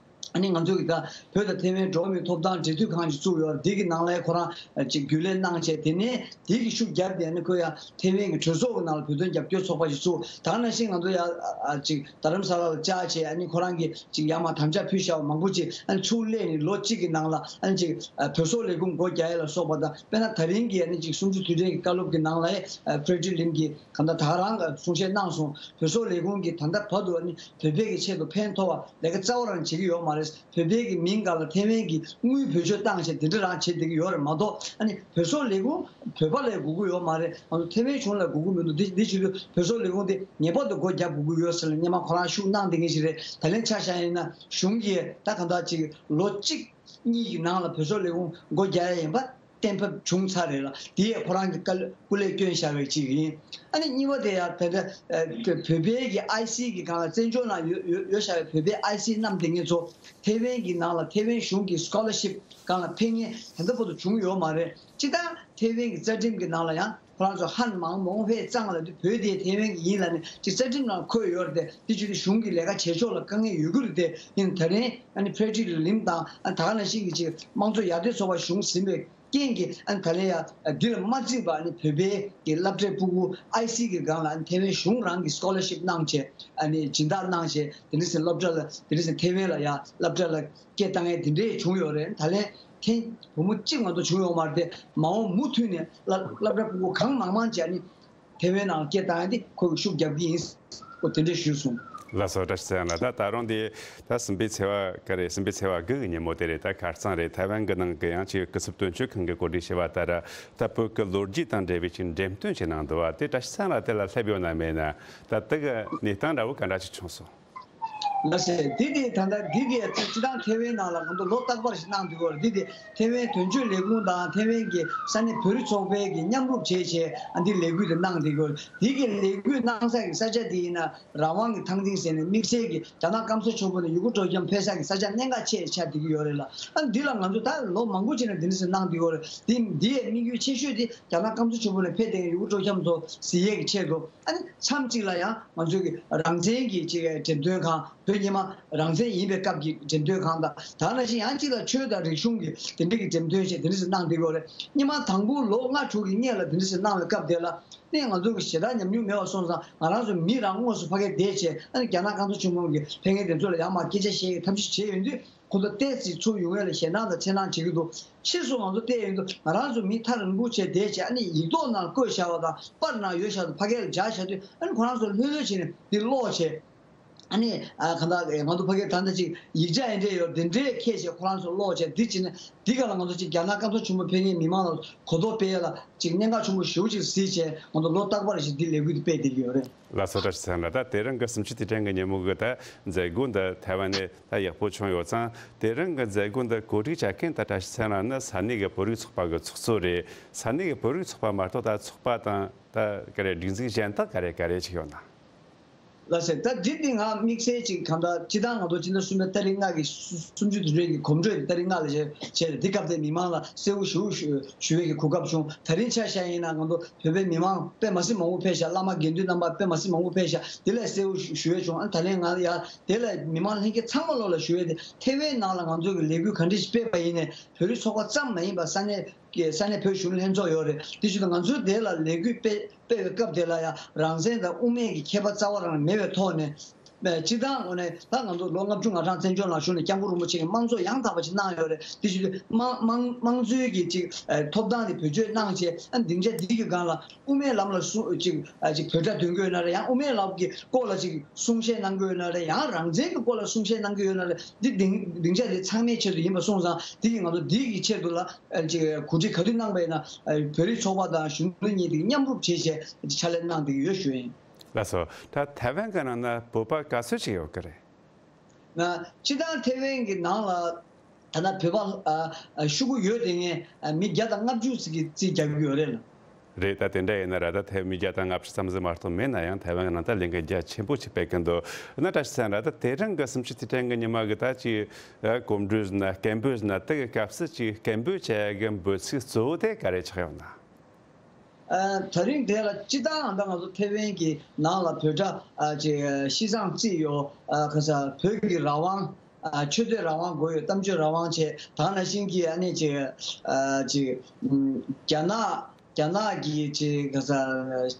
ཨ་ནི་ང་ཚོ་གི་ད་བོད་དང་ཐེ་ཝན་འགྲོ་བ་མིའི་ཐོབ་ཐང་འབྲེལ་མཐུད་ཁང་ཞིག་བཙུགས་ཡོད་རེད། འདི་གི་ནང་ལ་ཁོ་རང་ཅིག་རྒྱུན་ལས་གནང་བྱས། དེ་ནས་དེ་གི་ཤུགས་བརྒྱབ་སྟེ་ཨ་ནི་ཁོ་ཡང་ཐེ་ཝན་གྱི་གྲོས་ཚོགས་ཀྱི་ནང་ལ་བོད་དོན་རྒྱབ་སྐྱོར་ཚོགས་པ་ཞིག་བཙུགས། ད་ག་ནང་བཞིན་ང་ཚོ་ཡང་ཨ་ཅིག་རྡ་རམ་ས་ལ་ལ་བཅར་བྱས། ཨ་ནི་ཁོ་རང་གིས་ཅིག་ཡར་མར་དམ་བཅའ་ཕུལ་བཞག་པ་མང་པོ་ཅིག་ཨ་ནི་ཚུར་སླེབས་ནས་ལོ་གཅིག་གི་ནང་ལ་ཨ་ནི་ཅིག་བོད་སོག་ལས་ཁུངས་སྒོ་རྒྱག་ཡས་ལ་སོགས་པ་དང་། དཔེར་ན་ད་རིང་གི་ཨ་ནི་ཅིག་གསུམ་བཅུ་དུས་དྲན་གྱི་བཀའ་སློབ་ཀྱི་ནང་ལ་ཨ་ཕེ་ཌི་ལིམ་གྱིས་གང་ལྟར་ད་ག་རང་གསུང་བཤད་གནང་སོང་། བོད་སོག་ལས་ཁུངས་ཀྱིས་ད་ལྟ་བར་དུ་ཨ་ནི་བོད་པའི་གི་ཆེད་དུ་ཕན་ཐོགས་པ་ལས་ཀ་རྩ་བ་རང་བྱེད་ཀྱི་ཡོད་མ་རེད། བོད་པའི་གི་མིང་སྒང་ལ་ཐེ་ཝན་གྱི་དངུལ་བེད་སྤྱོད་བཏང་བྱས་དེ་འདྲ་རང་བྱེད་བསྡད་ཀྱི་ཡོད་རེད་མ་གཏོགས། ཨ་ནི་བོད་སོག་ལས་ཁུངས་བོད་པ་ལ་དགོས་ཀྱི་ཡོད་མ་རེད། ང་ཚོ་ཐེ་ཝན་གཞུང་ལ་དགོས་ཀྱི་མི་འདུག་འདི་འདི་བྱེད་དུས་བོད་སོག་ལས་ཁུངས་དེ་ངེས་པར་དུ་སྒོ་རྒྱག་དགོས་ཀྱི་ཡོད་ཟེར་ནས་སྔོན་མ་ཁོ་རང་ཤུགས་གནང་བསྡད་མཁན་ཞིག་རེད། ད་ལན་ཆ་བཞག་ཡིན་ན་གཞུང་གིས་ད་གང་ལྟར་ཅིག་ལོ་གཅིག་གཉིས་ཀྱི་ནང་ལ་བོད་སོག་ལས་ཁུངས་སྒོ་རྒྱག་ཡ་ཡིན་པ་གཏན་ཕབ་བྱུང་ཚར་རེད་ལ། དེ་ཡས་ཁོ་རང་གི་སྐུ་ལས་བསྐྱོན་བཞག་པའི་ཅིག་ཡིན། ཨ་ནི་གཉིས་པ་དེ་ཡང་ད་ལྟ་ཨ་བོད་པའི་གི་ཨའི་སི་གི་སྒང་ལ་བཙན་བྱོལ་ནང་ཡོད་ཡོད་ཡོད་བཞག་པའི་བོད་པའི་ཨའི་སི་མནའམ་དེ་ངེད་ཚོ་ཐེ་ཝན་གྱི་ནང་ལ་ཐེ་ཝན་གཞུང་གི་སི་ཀོ་ལར་ཤིབ་སྒང་ལ་ཕེབས་མཁན་ད་ལྟ་བར་དུ་བྱུང་ཡོད་མ་རེད། སྤྱིར་བཏང་ཐེ་ཝན་གྱི་རྩ་ཁྲིམས་ཀྱི་ནང་ལ་ཡང་ཁོ་རང་ཚོ་ཧན་མང་མང་ཕེབས་གཙང་ལ་དུས་བོད་དེ་ཐེ་ཝན་གྱི་ཡིན་ལབ་ནས་ཅིག་རྩ་ཁྲིམས་ནང་འཁོད་ཡོད་རེད་དེ། དེ་བྱེད་དུས་གཞུང་གི་ལས་ཀ་བྱེད་ཕྱོགས་ལ་དཀའ་ངལ་ཡོད་ཀྱི་རེད་དེ། ཡིན་ད་རིང་ཨ་ནི་ཕེ་ཌི་ལིམ་དང་ཨ་ད་ག་ནང་བཞིན་གྱི་ཅིག་དམངས་གཙོ་ཡར་ཐོན་ཚོགས་པ་གཞུང་ཟིན་པའི་རྐྱེན་གྱིས་ཨ་ནི་ད་ལན་ཡང་འདི་ལ་མ་བརྩིས་པ་ཨ་ནི་བོད་པའི་གི་སློབ་གྲྭའི་སྤུ་གུ་ཨའི་སི་གི་སྒང་ལ་ཨ་ནི་ཐེ་ཝན་གཞུང་རང་གི་སི་ཀོ་ལར་ཤིབ་གནང་བྱས། ཨ་ནི་སྦྱིན་བདག་གནང་བྱས། དེ་འདྲ་ཟེར་སློབ་གྲྭ་ལ་དེ་འདྲ་ཟེར་ཐེ་ཝན་ལ་ཡང་སློབ་གྲྭ་ལ་སྐད་བཏང་ཡས་དེ་འདྲས་བྱུང་ཡོད་རེད། ད་ལན་ཐེངས་བུ་མོ་གཅིག་མ་གཏོགས་བྱུང་ཡོད་མ་རེད་དེ། མ་འོངས་མུ་མཐུད་ནས་སློབ་སློབ་གྲྭ་སྤུ་གུ་གང་མང་མང་ཅིག་ཨ་ནི་ཐེ་ཝན་ནང་སྐད་བཏང་ཡ་དེ་ཁོ་གི་ཤུགས་རྒྱབ་ཀྱི་ཡིན། ཁོ་དེ་འདྲས་ཞུས་སོང་། ལགས་སོ། བཀྲ་ཤིས་ཚེ་རིང་ལགས། ད་ད་རུང་དེ་ད་གསུམ་པའི་ཚེས་པ་ག་རེ། གསུམ་པའི་ཚེས་པ་དགུ་གི་ཉིན་མོ་དེ་རེད། ད་ཁ་རྩང་རེད། ཐའེ་ཝན་གྱི་ནང་གི་ཡང་ཅིག་སྐུ་ཚབ་དོན་གཅོད་ཁང་གི་གོ་སྒྲིག་བྱས་པ་ལྟར་ད་བོད་ཀྱི་ལོ་རྒྱུས་དང་འབྲེལ་བའི་ཅིག་འགྲེམས་སྟོན་ཅིག་གནང་འདུག་བ། དེ་བཀྲ་ཤིས་ཚེ་རིང་ལགས་དེ་ལ་སླེབས་ཡོད་ན་མེད་ན། ད་དེ་གི་གནས་སྟངས་འདྲ་བོ་ག་འདྲ་ཅིག་བྱུང་སོང་། ལགས་སེ། འདི་དེ་ད་ལྟ་འདི་གའི་སྤྱི་བཏང་ཐེ་ཝན་ནང་ལ་ང་ཚོ་ལོ་རྟག་པར་ཞིག་གནང་འདུག་གོ། འདི་དེ་ཐེ་ཝན་དོན་གཅོད་ལས་ཁུངས་དང་ཐེ་ཝན་གྱི་ས་གནས་བོད་རིགས་ཚོགས་པའི་གི་མཉམ་རུབ་བྱས་བྱས་ཨ་འདི་ལས་འགུལ་དེ་གནང་འདུག་གོ། འདི་གི་ལས་འགུལ་གནང་ས་གི་ས་ཆ་དེ་ཡིན་ན་རང་དབང་གི་ཐང་སྟེང་ཟེར་ནས་དམིགས་བསལ་གྱི་རྒྱ་ནག་སྐམ་ས་ཆེན་པོ་ནས་ཡུ་གུར་སྤྲོ་འཆམ་ཕེབས་ས་གི་ས་ཆ་གནད་འགག་ཆེ་ཆགས་བསྡད་ཀྱི་ཡོད་རེད་ལ། ཨ་འདི་ལ་ང་ཚོ་ད་ལོ་མང་པོ་ཅིག་ནས་འདི་འདྲ་ཞིག་གནང་བསྡད་ཡོད་རེད། འདི་འདི་ཡའི་དམིགས་ཡུལ་ཆེ་ཤོས་དེ་རྒྱ་ནག་སྐམ་ས་ཆེན་པོ་ནས་ཕེབས་བསྡད་མཁན་ཡུ་གུར་སྤྲོ་འཆམ་ཚོ་གཟིགས་ཡས་ཀྱི་ཆེད་དུ། ཨ་ནི་མཚམས་གཅིག་ལ་ཡང་ང་ཚོའི་གི་རང་བཙན་གྱི་ཅིག་འགྲེམས་སྟོན་ཁང་། བོད་སྔོན་མ་རང་བཙན་ཡིན་པའི་སྐབས་ཀྱི་འགྲེམས་སྟོན་ཁང་དང་། ད་ནང་བཞིན་ཡང་གཅིག་ལ་ཆོས་དང་རིག་གཞུང་གི་དེ་འདྲ་གི་འགྲེམས་སྟོན་བྱས་དེ་འདྲ་ཞིག་གནང་བསྡད་ཡོད་རེད། སྔོན་མ་དང་པོ་ལོ་ལྔ་དྲུག་གི་སྔོན་ལ་དེ་འདྲ་ཞིག་གནང་བའི་སྐབས་དེ་ལ་ནི་ང་ཚོ་གི་ཞེ་དྲག་ཉམས་མྱོང་མེད་པ་སོང་ཙང་ང་རང་ཚོ་མི་རང་དངོས་སུ་ཕ་གིར་བསྡད་བྱས། ཨ་ནི་རྒྱ་ནག་སྐམ་ས་ཆེན་པོ་གི་ཕེབས་མཁན་དེ་ཚོ་ལ་ཡང་མར་སྐད་ཆ་བཤད་ཡས་ཐབས་ཤེས་བྱས་ཡོང་དུས། ཁོ་ཚོ་ཏོག་ཙམ་ཚུར་ཡོང་ཡས་ལ་ཞེད་སྣང་དང་འཚེར་སྣང་བྱེད་ཀྱི་འདུག་ཕྱིས་སུ་ང་ཚོ་བལྟས་ཡོང་དུས་ང་རང་ཚོ་མི་ཐག་རིང་པོ་བྱས་བསྡད་བྱས། ཨ་ནི་ཡིག་ཐོག་ནང་བཀོད་བཞག་པ་དང་པར་ནང་ཡོད་བཞག་དུས་ཕ་གིར་སྦྱར་བཞག་དུས། ཨ་ནི་ཁོ་རང་ཚོ་ལྷོད་ལྷོད་བྱས་ནས་འདི་ཀློག་བྱས། ཨ་ནི་ཨ་གང་ལྟར་ང་ཚོ་ཕ་གིར་ད་ལྟ་ཅིག་ཡིག་ཆ་ཡིན་འདྲ་ཡོད་འདི་འདྲས་ཁྱེར་བྱས་ཁོ་རང་ཚོ་ཀློག་བྱས། འདི་བྱས་ནས་འདི་ག་ལ་ང་ཚོ་ཅིག་རྒྱ་ནག་སྐམ་ས་ཆེན་པོ་ཕེབས་མཁན་མི་མང་ལ་གོ་རྟོགས་སྤེལ་ཡས་ལ་ཅིག་གནད་འགག་ཆེན་པོ་ཞེ་པོ་ཅིག་གཟིགས་བྱས། ང་ཚོ་ལོ་རྟག་པར་ཞིག་འདི་ལས་འགུལ་འདི་སྤེལ་བསྡད་ཀྱི་ཡོད་རེད། ལགས་སོ། བཀྲ་ཤིས་ཚེ་རིང་ལགས། ད་དེ་རིང་གི་གསུམ་བཅུའི་དུས་དྲན་གྱི་ཉིན་མོ་གི་ད་མཛད་སྒོ་འདི་ཐའེ་ཝན་ནས་ད་ཡག་པོ་བྱུང་ཡོད་ཙང་། དེ་རིང་གི་མཛད་སྒོ་འདི་གོ་སྒྲིག་བྱ་མཁན་ད་བཀྲ་ཤིས་ཚེ་རིང་ནི་ས་གནས་ཀྱི་བོད་རིགས་ཚོགས་པ་གི་ཚོགས་གཙོ་རེད། ས་གནས་ཀྱི་བོད་རིགས་ཚོགས་པ་མ་གཏོགས་ད་ཚོགས་པ་དང་ད་ག་རེ་སྒྲིག་འཛུགས་གཞན་དག་ག་རེ་ག་རེ་ཅིག་ཡོད་ན། ལགས་སེ། ད་འདི་འདི་ང་དམིགས་བསལ་ཅིག་གང་ལྟར་སྤྱིར་བཏང་ང་ཚོ་སྤྱི་ཟླ་གསུམ་པའི་ཏ་རིག་ལྔ་གི་གསུམ་བཅུའི་དུས་དྲན་གྱི་གོམ་བགྲོད་ཏ་རིག་ལྔ་ལ་བྱས་བྱས་འདི་སྐབས་དེ་མི་མང་ལ་གསལ་བོ་ཞུ་ཞུ་ཞུ་བའི་གི་གོ་སྐབས་བྱུང་། ད་རིང་ཆ་བཞག་ཡིན་ན་ང་ཚོ་བོད་པའི་མི་མང་དཔེ་མ་སྲིད་མང་པོ་ཕེབས་ཤག་བླ་མ་དགེ་འདུན་རྣམ་པ་དཔེ་མ་སྲིད་མང་པོ་ཕེབས་ཤག་འདི་ལ་གསལ་བོ་ཞུ་ཞུ་ཡས་བྱུང་། ཨ་ད་ལན་ང་ཡ་དེ་ལ་མི་མང་ལྷན་རྒྱས་ཚང་མ་ལོག་ལ་ཞུ་ཡས་དེ། ཐེ་ཝན་ནང་ལ་ང་ཚོ་གི་ལས་འགུལ་ག་འདྲ་ཞིག་སྤེལ་བ་ཡིན་ནའི་བོད་རིགས་ཚོགས་པ་ཙམ་མ་ཡིན་པར་ས་གནས་ཀྱི་ས་གནས་བོད་གཞོན་ནུ་ལྷན་ཚོགས་ཡོད་རེད། དེ་བཞིན་དུ་ང་ཚོའི་དེ་ལ་ལས་འགུལ་སྤེལ་སྤེལ་བའི་སྐབས་དེ་ལ་ཡང་རང་བཙན་དང་དབུ་མའི་གི་ཁྱད་པར་རྩ་བ་རང་མེད་པའི་ཐོག་ནས། སྤྱིར་བཏང་ངོས་ནས་ད་ང་ཚོ་ལོ་ལྔ་བཅུ་ང་གྲངས་བཙན་བྱོལ་ནང་བཞུགས་ནས་སྐྱབས་མགོན་རིན་པོ་ཆེ་གིས་དམངས་གཙོ་ཡང་དག་པ་ཅིག་གནང་ཡོད་རེད། དེ་བཞིན་དུ་དམངས་དམངས་དམངས་གཙོའི་གི་ཅིག་ཨ་ཐོབ་ཐང་དེ་བེད་སྤྱོད་གནང་བྱས། ཨ་སྡིངས་ཆ་འདི་གི་སྒང་ལ་དབུ་མའི་ལམ་ལ་སུ་ཅིག་ཨ་ཅིག་བོད་སྒྲ་འདོན་གྱི་ཡོད་ན་རེད། ཡང་དབུ་མའི་ལམ་གྱི་སྐོར་ལ་ཅིག་གསུང་བཤད་གནང་གི་ཡོད་ན་རེད། ཡང་རང་བཙན་གྱི་སྐོར་ལ་གསུང་བཤད་གནང་གི་ཡོད་ན་རེད། འདི་སྡིངས་སྡིངས་ཆ་འདི་ཚང་མའི་ཆེད་དུ་ཡིན་པ་སོང་ཙང་། འདི་གི་ང་ཚོ་འདི་གི་ཆེད་དུ་ལ་ཨ་ཅིག་གོ་སྒྲིག་ག་དུས་གནང་པ་ཡིན་ན་ཨ་བོད་རིགས་ཚོགས་པ་དང་གཞོན་ནུ་གཉིས་དེ་མཉམ་རུབ་བྱས་བྱས་ཕྱག་ལས་གནང་བསྡད་ཀྱི་ཡོད་ཞུ་ཡིན། ལགས་སོ། ད་ཐའེ་ཝན་གྱི་ནང་ན་བོད་པ་ག་ཚོད་ཅིག་ཡོད་ཀྱི་རེད། ན་སྤྱིར་བཏང་ཐའེ་ཝན་གྱི་ནང་ལ་ད་ལྟ་བོད་པ་ཨ་ཨ་ཤོག་གུ་ཡོད་དེ་ངས་ཨ་མི་བརྒྱ་དང་ལྔ་བཅུ་ཙམ་གྱིས་རྩིས་རྒྱག་གི་ཡོད་རེད་ལ། རེད། ད་དེ་འདྲ་ཡིན་ན་ར་ད་ཐའེ་མི་བརྒྱ་དང་ལྔ་བཅུ་ཙམ་ཟིག་མ་གཏོགས་མེད་ན་ཡང་། ཐའེ་ཝན་གྱི་ནང་ད་ལས་འགུལ་རྒྱ་ཆེན་པོ་ཅིག་སྤེལ་གི་འདུག་ན། བཀྲ་ཤིས་ཚེ་རིང་ལགས། ད་དེ་རིང་གི་གསུམ་བཅུའི་དུས་དྲན་གྱི་ཉི་མ་གི་ད་ཅིག་ཨ་གོམ་བགྲོད་ཟེར་ན་སྐད་འབོད་ཟེར་ན་དེ་གི་སྐབས་སུ་ཅིག་སྐད་འབོད་བྱེད་ཡ་གི་འབོད་ཚིག་གཙོ་བོ་དེ་ག་རེ་ཆགས་ཡོད་ན། ཨ་ད་རིང་དེ་ལ་སྤྱིར་བཏང་ད་ང་ཚོ་ཐའེ་ཝན་གྱི་ནང་ལ་བོད་སྒྲ་ཨ་ཅིག་ཤིས་ཙང་ཙི་ཡོ། ཨ་ཁ་ས་བོད་ཀྱི་རང་དབང་ ཨ་ཆོས་དད་རང་དབང་དགོས་ཡོད། གཏམ་བརྗོད་རང་དབང་བྱས། ད་ག་ནང་བཞིན་གྱི་ཨ་ནི་ཅིག་ཨ་ཅིག་ཨམ་རྒྱ་ནག་རྒྱ་ནག་གི་ཅིག་ག་ས་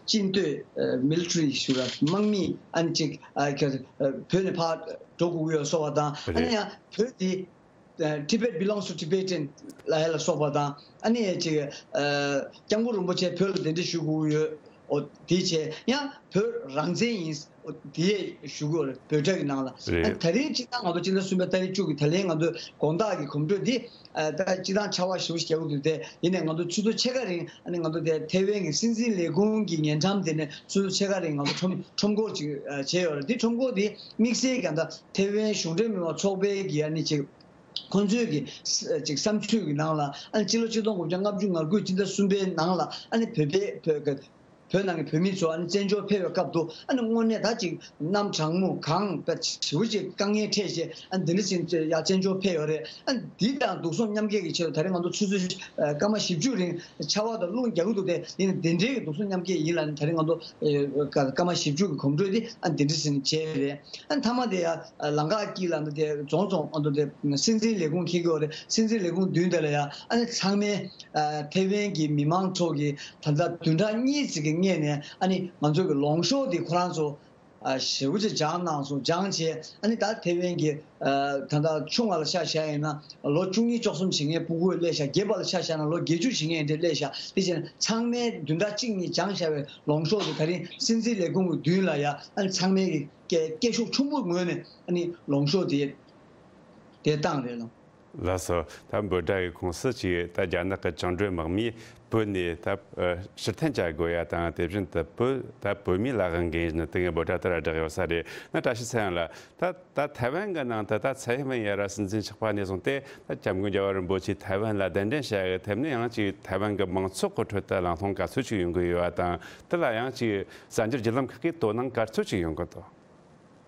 ཅིན་ཏོས་ཨ་མི་ལི་ཊ་རི་ཞུ་ར་དམག་མི་ཨ་ནི་ཅིག་ཨ་ག་ཨ་བོད་ནས་ཕར་འགྲོ་དགོས་ཀྱི་ཡོད་སོགས་པ་དང་། ཨ་ནི་རེད། ཡང་བོད་དེ་ཨ་Tibet belongs to Tibetan ལབ་ཡ་ལ་སོགས་པ་དང་། ཨ་ནི་ཅིག་ཨ་སྐྱབས་མགོན་རིན་པོ་ཆེ་བོད་ལ་གདན་འདྲེན་ཞུ་དགོས་ཀྱི་ཡོད། འོ་དེ་བྱས། ཡང་བོད་རང་བཙན་ཡིན། འོ་དེ་ཞུ་དགོས་རེད། བོད་སྒྲ་གི་ནང་ལ། ཨ་རེད། ད་རིང་སྤྱི་བཏང་ང་ཚོ་སྤྱི་ཟླ་གསུམ་པའི་ཏ་རིག་བཅུ་གི་ད་ལན་ང་ཚོ་དགོང་དག་གི་གོམ་བགྲོད་འདི་ཨ་ད་སྤྱི་བཏང་ཆར་པ་ཞེ་པོ་ཞིག་རྒྱག་གི་འདུག་སྟེ། ཡིན་ནའི་ང་ཚོ་ཆུ་ཚོད་ཕྱེད་ཀ་རིང་ཨ་ནི་ང་ཚོ་དེ་ཐེ་ཝན་གྱི་སྲིད་འཛིན་ལས་ཁུངས་ཀྱི་ཉེ་འགྲམ་དེ་ནས་ཆུ་ཚོད་ཕྱེད་ཀ་རིང་ང་ཚོ་ཁྲོམ་ཁྲོམ་སྐོར་ཅིག་ཨ་བྱས་ཡོད་རེད། དེ་ཁྲོམ་སྐོར་དེ་དམིགས་བསལ་གྱི་ད་ཐེ་ཝན་གཞུང་འབྲེལ་མི་མང་ཚོགས་པའི་གི་ཨ་ནི་ཅིག་ཁོང་ཚོའི་གི་ས་ཅིག་བསམ་ཚུལ་གྱི་ནང་ལ། ཨ་ནི་སྤྱི་ལོ་ཆིག་སྟོང་དགུ་བརྒྱ་ལྔ་བཅུ་ང་དགུ་སྤྱི་ཟླ་གསུམ་པའི་ནང་ལ་ཨ་ནི་བོད་པའི་བོད་བོད་ནང་གི་བོད་མི་ཚོ་ཨ་ནི་བཙན་བྱོལ་ཕེབས་པའི་སྐབས་དུ་ཨ་ནི་དངོས་གནས་ད་ཅིག་གནམ་གྲང་མོ་གངས་དཔེ་ཞེ་པོ་ཅིག་དཀའ་ངལ་འཕྲད་བྱས། ཨ་ནི་འདི་འདྲ་ཞིག་ཡ་བཙན་བྱོལ་ཕེབས་ཡོད་རེད། ཨ་ནི་འདི་དང་སྡུག་སྲོག་མཉམ་སྐྱེལ་གྱི་ཆེད་དུ་ད་རེས་ང་ཚོ་ཆུ་ཚོད་ཨ་སྐར་མ་བཞི་བཅུ་རིང་ཆར་པ་དང་རླུང་རྒྱག་གི་འདུག་སྟེ། ཡིན་ནའི་འདི་འདྲའི་གི་སྡུག་སྲོག་མཉམ་སྐྱེལ་ཡིན་ལབ་ནས་ད་རེས་ང་ཚོ་ཨ་སྐར་མ་བཞི་བཅུ་གི་གོམ་བགྲོད་འདི་ཨ་ནི་འདི་འདྲ་ཞིག་བྱས་རེད། ཨ་ནི་མཐའ་མ་དེ་ཡ་ལམ་ཁ་དཀྱིལ་ལ་འདི་དེ་རྫོང་རྫོང་ཨ་འདི་དེ་སྲིད་འཛིན་ལས་ཁུངས་འཁེལ་གྱི་ཡོད་རེད། སྲིད་འཛིན་ལས་ཁུངས་མདུན་དེ་ལ་ཡ་ཨ་ནི་ཚང་མས་ཨ་ཐེ་ཝན་གྱི་མི་མང་ཚོ་གིས་ད་ལྟ་བདུན་ཕྲག་གཉིས་ཙམ་གྱི་སྔོན་ནས་ཨ་ནི་ང་ཚོ་གི་ལོངས་ཤོག་དེ་ཁོ་རང་ཚོ་ཨ་ཞེ་པོ་ཅིག་སྦྱངས་གནང་སོང་། སྦྱངས་བྱས་ཨ་ནི་ད་ཐེ་ཝན་གྱི་ཨ་ད་ལྟ་ཆུང་བ་ལ་ཆ་བཞག་ཡིན་ན་ལོ་བཅུ་གཉིས་བཅུ་གསུམ་བྱེད་མཁན་སྤུ་གུ་སླེབས་ཤག་རྒས་པ་ལ་ཆ་བཞག་ན་ལོ་བརྒྱད་ཅུ་བྱེད་མཁན་དེ་སླེབས་ཤག་དེ་བྱས་ན་ཚང་མས་བདུན་ཕྲག་གཅིག་གཉིས་སྦྱངས་བཞག་པའི་ལོངས་ཤོག་དེ་ད་རིང་སྲིད་འཛིན་ལས་ཁུངས་ཀྱི་མདུན་ལ་ཡ་ཨ་ནི་ཚང་མས་ཀྱི་སྐད་སྐད་ཤུགས་ཆེན་པོའི་ངོས་ནས་ཨ་ནི་ལོངས་ཤོག་དེ་དེ་བཏང་རེད་ལ། ལགས་སོ། ད་འབོད་སྒྲ་ཡི་ཁོངས་སུ་ཅིག་ད་རྒྱ་ནག་གི་བཅིངས་འགྲོལ་དམག་མིས་བོད་ནས་ད་ཕྱིར་འཐེན་བྱ་དགོས་ཡ་དང་། དེ་བཞིན་དུ་བོད་ད་བོད་མིའི་ལ་དབང་འགན་ཡིན་ན་དེ་གའི་འབོད་སྒྲ་ལྟར་བསྒྲགས་ཡོད་ས་རེད། ན་བཀྲ་ཤིས་ཚེ་དབྱངས་ལགས། ད་ད་ཐའེ་ཝན་གྱི་ནང་དུ་ད་ཚའེ་ཝེན་ཡ་ར་སྲིད་འཛིན་ཆགས་པ་ནས་བཟུང་སྟེ་ད་སྐྱབས་མགོན་རྒྱལ་བ་རིན་པོ་ཆེ་ཐའེ་ཝན་ལ་གདན་འདྲེན་བྱ་ཡི་ཐད་ནས་ཡང་ཅིག་ཐའེ་ཝན་གྱི་མང་ཚོགས་ཀྱི་ཁྲོད་དུ་གླེང་སློང་ག་ཚོད་ཅིག་ཡོང་གི་ཡོད་པ་དང་། དེ་ལ་ཡང་ཅིག་གསར་འགྱུར་བརྒྱུད་ལམ་ཁག་གིས་དོ་སྣང་ག་ཚོད་ཅིག་ཡོང་གི་འདུག་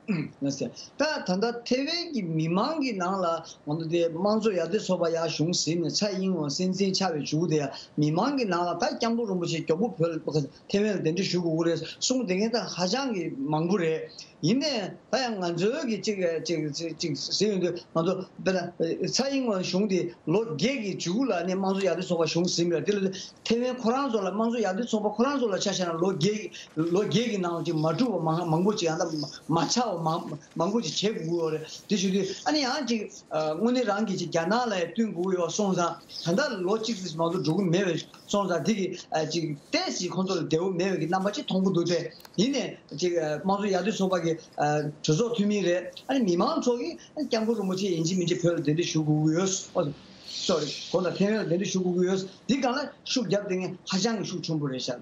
ལགས་སོ། ད་ད་ལྟ་ཐའེ་ཝན་གྱི་མི་མང་གི་ནང་ལ་ང་ཚོ་དེ་དམངས་གཙོ་ཡར་ཐོན་ཚོགས་པ་ཡར་གཞུང་ཟིན་ནས་ཚའེ་ཨིན་ཝེན་སྲིད་འཛིན་ཆགས་པའི་མཇུག་དེ་ཡ་མི་མང་གི་ནང་ལ་ད་སྐྱབས་མགོན་རིན་པོ་ཆེ་མགྱོགས་པོ་བོད་ཐའེ་ཝན་ལ་གདན་འདྲེན་ཞུ་དགོས་ཀྱི་རེད་གསུངས་བསྡད་མཁན་ད་ཧ་ཅང་གི་མང་པོ་རེད། ཡིན་ནའི་ད་ཡང་ང་ཚོའི་གི་ཅིག་ཅིག་ཅིག་ཅིག་ཟེར་ཡོང་དུས་ང་ཚོ་དཔེར་ན་ཚའེ་ཨིན་ཝེན་གཞུང་དེ་ལོ་བརྒྱད་ཀྱི་མཇུག་ལ་ནས་དམངས་གཙོ་ཡར་ཐོན་ཚོགས་པ་གཞུང་ཟིན་པ་རེད། དེ་ལ་ཐའེ་ཝན་ཁོ་རང་ཚོ་ལ་དམངས་གཙོ་ཡར་ཐོན་ཚོགས་པ་ཁོ་རང་ཚོ་ལ་ཆ་བཞག་ན་ལོ་བརྒྱད་ལོ་བརྒྱད་ཀྱི་ནང་ལ་ཅིག་མ་འགྲུབ་པ་མང་མང་པོ་ཅིག་ཡང་ད་མ་ཆགས་པ་མང་མང་པོ་ཅིག་བྱེད་དགོས་ཀྱི་ཡོད་རེད། དེ་བྱེད་དུས་ཨ་ནི་ཡང་ཅིག་དངོས་གནས་རང་གིས་ཅིག་རྒྱ་ནག་ལ་ཡང་བསྟུན་དགོས་ཀྱི་ཡོད་སོང་ཙང་ད་ལྟ་ལོ་གཅིག་ཙམ་མང་པོ་འགྲོ་གི་མེད་པའི་སོང་ཙང་དེ་གི་ཅིག་ཏོག་ཙམ་ཁོང་ཚོ་ལ་བདེ་པོ་མེད་པའི་གི་རྣམ་པ་ཅིག་མཐོང་གི་འདུག་སྟེ། ཡིན་ནའི་ཅིག་དམངས་གཙོ་ཡར་ཐོན་ཚོགས་པ་གི་གྲོས་ཚོགས་འཐུས་མི་རེད། ཨ་ནི་མི་མང་ཚོ་གིས་སྐྱབས་མགོན་རིན་པོ་ཆེ་ཡིན་གཅིག་མིན་གཅིག་བོད་ལ་གདན་འདྲེན་ཞུ་དགོས་ཀྱི་ཡོད། ཨོ་སོ་རི་གོང་དང་ཐའེ་ཝན་ལ་གདན་འདྲེན་ཞུ་དགོས་ཀྱི་ཡོད། འདི་སྒང་ལ་ཤུགས་རྒྱབ་བསྡད་མཁན་ཧ་ཅང་གི་ཤུགས་ཆེན་པོ་རེད་ཤག་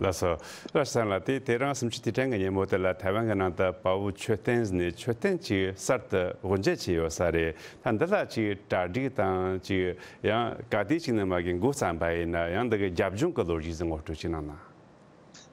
ལགས་སོ། བཀྲ་ཤིས་ཚེ་དབྱངས་ལགས། དེ་དེ་རིང་གསུམ་བཅུའི་དུས་དྲན་གྱི་ཉིན་མོ་དེ་ལ་ཐའེ་ཝན་གྱི་ནང་དུ་དཔའ་བོ་མཆོད་རྟེན་ཟེར་ནས་མཆོད་རྟེན་ཅིག་གསར་དུ་དབུ་འབྱེད་བྱས་ཡོད་ས་རེད། ད་འདི་ལ་ཅིག་གྲ་སྒྲིག་དང་ཅིག་ཡང་ག་དུས་ཅིག་ནས་མ་གི་འགོ་བརྩམས་པ་ཡིན་ན། ཡང་འདི་གི་རྒྱབ་ལྗོངས་ཀྱི་ལོ་རྒྱུས་ཟིག་ངོ་སྤྲོད་ཅིག་གནང་ན།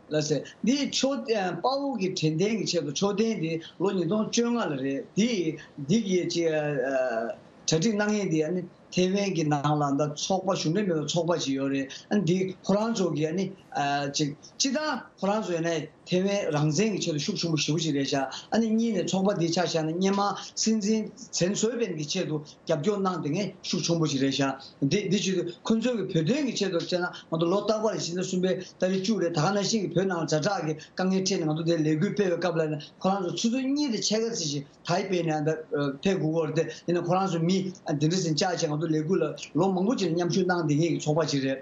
ལགས་སེ། འདི་མཆོད་ཨ་དཔའ་བོ་གི་དྲན་རྟེན་གྱི་ཆེད་དུ། མཆོད་རྟེན་འདི་ལོ་ཉིས་སྟོང་བཅོ་ལྔ་ལ་རེད། འདི་འདི་གི་ཅིག་ཨ་གྲ་སྒྲིག་གནང་མཁན་འདི་ཨ་ནི་ཐེ་ཝན་གྱི་ནང་ལ་ད་ཚོགས་པ་གཞུང་འབྲེལ་མེད་པའི་ཚོགས་པ་ཅིག་ཡོད་རེད། ཨ་ནི་འདི་ཁོ་རང་ཚོ་གི་ཨ་ནི་ཨ་ཅིག་སྤྱིར་བཏང་ཁོ་རང་ཚོ་ཡིན་ན་ཐེ་ཝན་རང་བཙན་གྱི་ཆེད་དུ་ཤུགས་ཆེན་པོ་ཞེ་པོ་ཅིག་རེད་ཤག་ཨ་ནི་གཉིས་ནས་ཚོགས་པ་འདི་ཆ་བཞག་ན་སྔོན་མ་སྲིད་འཛིན་ཚེ་རིང་ཚེ་རིང་གི་ཆེད་དུ་རྒྱབ་སྐྱོར་གནང་བསྡད་མཁན་ཤུགས་ཆེན་པོ་ཞིག་རེད་ཤག་འདི་འདི་བྱེད་དུས་ཁོ་ཚོའི་གི་བོད་དོན་གྱི་ཆེད་དུ་བྱས་ན་ང་ཚོ་ལོ་རྟག་པར་ཕྱི་ཟླ་གསུམ་པའི་ཏ་རིག་བཅུ་རེད། ད་ག་ནང་བཞིན་གྱི་བོད་ནང་ཛ་དྲག་གི་དཀའ་ངལ་འཕྲད་ནས་ང་ཚོ་དེ་ལས་འགུལ་སྤེལ་བའི་སྐབས་ལ་ནི་ཁོ་རང་ཚོ་ཆུ་ཚོད་གཉིས་དང་ཕྱེད་ཀ་ཙམ་ཞིག་ཐའི་པེ་ནས་ཨ་ད་ཕེབས་དགོས་ཀྱི་རེད་དེ། ཡིན་ན་ཁོ་རང་ཚོ་མི་འདི་འདྲ་ཟིན་བཅར་བྱས་ང་ཚོ་ལས་འགུལ་ལ་ལོ་མང་པོ་ཅིག་མཉམ་ཞུགས་གནང་བསྡད་མཁན་གྱི་ཚོགས་པ་ཅིག་རེད།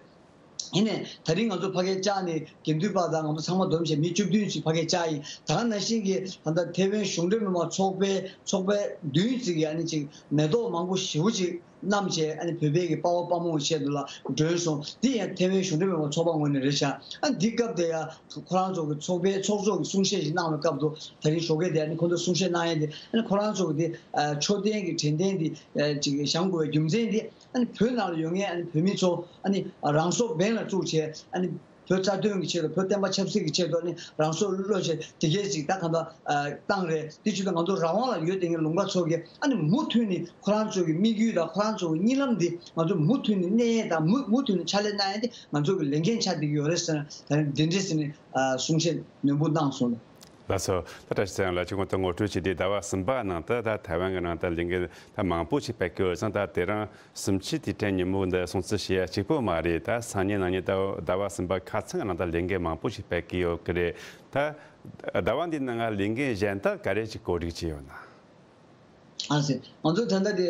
ཡིན་ནའི་ད་རིང་ང་ཚོ་ཕ་གིར་བཅར་ནས་དགེ་འདུན་པ་དང་ང་ཚོ་ཚང་མ་བསྡོམས་བྱས་མི་བཅུ་བདུན་ཅིག་ཕ་གིར་བཅར་ཡིན། ད་ག་ནང་བཞིན་གྱི་ད་ལྟ་ཐེ་ཝན་གཞུང་འབྲེལ་མི་མང་ཚོགས་པའི་ཚོགས་པའི་མདུན་ཅིག་གི་ཨ་ནི་ཅིག་མེ་ཏོག་མང་པོ་ཞེ་པོ་ཅིག་བསྣམས་བྱས་ཨ་ནི་བོད་པའི་གི་དཔའ་བོ་དཔའ་མོའི་ཆེད་དུ་ལ་བསྒྲོན་སོང་། འདི་ཡང་ཐེ་ཝན་གཞུང་འབྲེལ་མི་མང་ཚོགས་པ་ངོས་ནས་རེད་ཤག་ཨ་འདི་སྐབས་དེ་ཡང་ཁོ་རང་ཚོ་གི་ཚོགས་པའི་ཚོགས་གཙོ་གི་གསུང་བཤད་ཞིག་གནང་བའི་སྐབས་དུ་ད་རིང་ཞོགས་ཀས་དེ་ཨ་ནི་ཁོང་ཚོ་གསུང་བཤད་གནང་ཡས་དེ་ཨ་ནི་ཁོ་རང་ཚོ་གི་དེ་མཆོད་རྟེན་གྱི་དྲན་རྟེན་འདི་ཅིག་བཞེངས་དགོས་པའི་རྒྱུ་མཚན་འདི། ཨ་ནི་བོད་ནང་ལ་ཡོད་མཁན་ཨ་ནི་བོད་མི་ཚོ་ཨ་ནི་རང་སྲོག་འབེན་ལ་བཙུགས་བྱས་ཨ་ནི་བོད་རྩ་དོན་གྱི་ཆེད་དུ་བོད་བསྟན་པ་ཆབ་སྲིད་ཀྱི་ཆེད་དུ་ཨ་ནི་རང་སྲོག་བློས་བྱས་དེ་གས་ཅིག་ད་གང་ལྟར་བཏང་རེད། དེ་བྱེད་དུས་ང་ཚོ་རང་དབང་ལ་ཡོད་དེ་ངའི་ལུང་པ་ཚོ་གིས་ཨ་ནི་མུ་མཐུད་ནས་ཁོ་རང་ཚོ་གི་དམིགས་ཡུལ་དང་ཁོ་རང་ཚོ་གི་གཉིད་ལམ་འདི་ང་ཚོ་མུ་མཐུད་ནས་གནས་ཡས་དང་མུ་མུ་མཐུད་ནས་ཕྱག་ལས་གནང་ཡས་དེ་ང་ཚོ་གི་ལས་འགན་ཆགས་བསྡད་ཀྱི་ཡོད་རེད་ཟེར་ན་ད་ནི་འདི་འདྲས་ཟེར་ནས་གསུང་བཤད་ནན་པོ་གནང་སོང་། ལགས་སོ། ད་བཀྲ་ཤིས་ཚེ་རིང་ལགས་ཀྱིས་གོང་དུ་ངོ་སྤྲོད་བྱས་ཏེ་ཟླ་བ་གསུམ་པ་ནང་དུ་ད་ཐའེ་ཝན་གྱི་ནང་དུ་ལས་འགུལ་ད་མང་པོ་ཞིག་སྤེལ་གྱི་ཡོད་ཙང་། ད་དེ་རིང་གསུམ་བཅུའི་དུས་དྲན་ཉིན་མོ་འདི་སྲུང་བརྩི་བྱེད་ཡ་གཅིག་པོ་མ་རེད། ད་སང་ཉིན་གནངས་ཉིན་ད་ཟླ་བ་གསུམ་པ་ཁ་ཚང་གི་ནང་ད་ལས་འགུལ་མང་པོ་ཞིག་སྤེལ་གི་ཡོད་ཀྱི་རེད། ད་ཟླ་བ་འདིའི་ནང་ལས་འགུལ་གཞན་དག་ག་རེ་ཞིག་གོ་སྒྲིག་བྱས་ཡོད་ན། ཨ་ཟེར། ང་ཚོ་ད་ལྟ་དེ་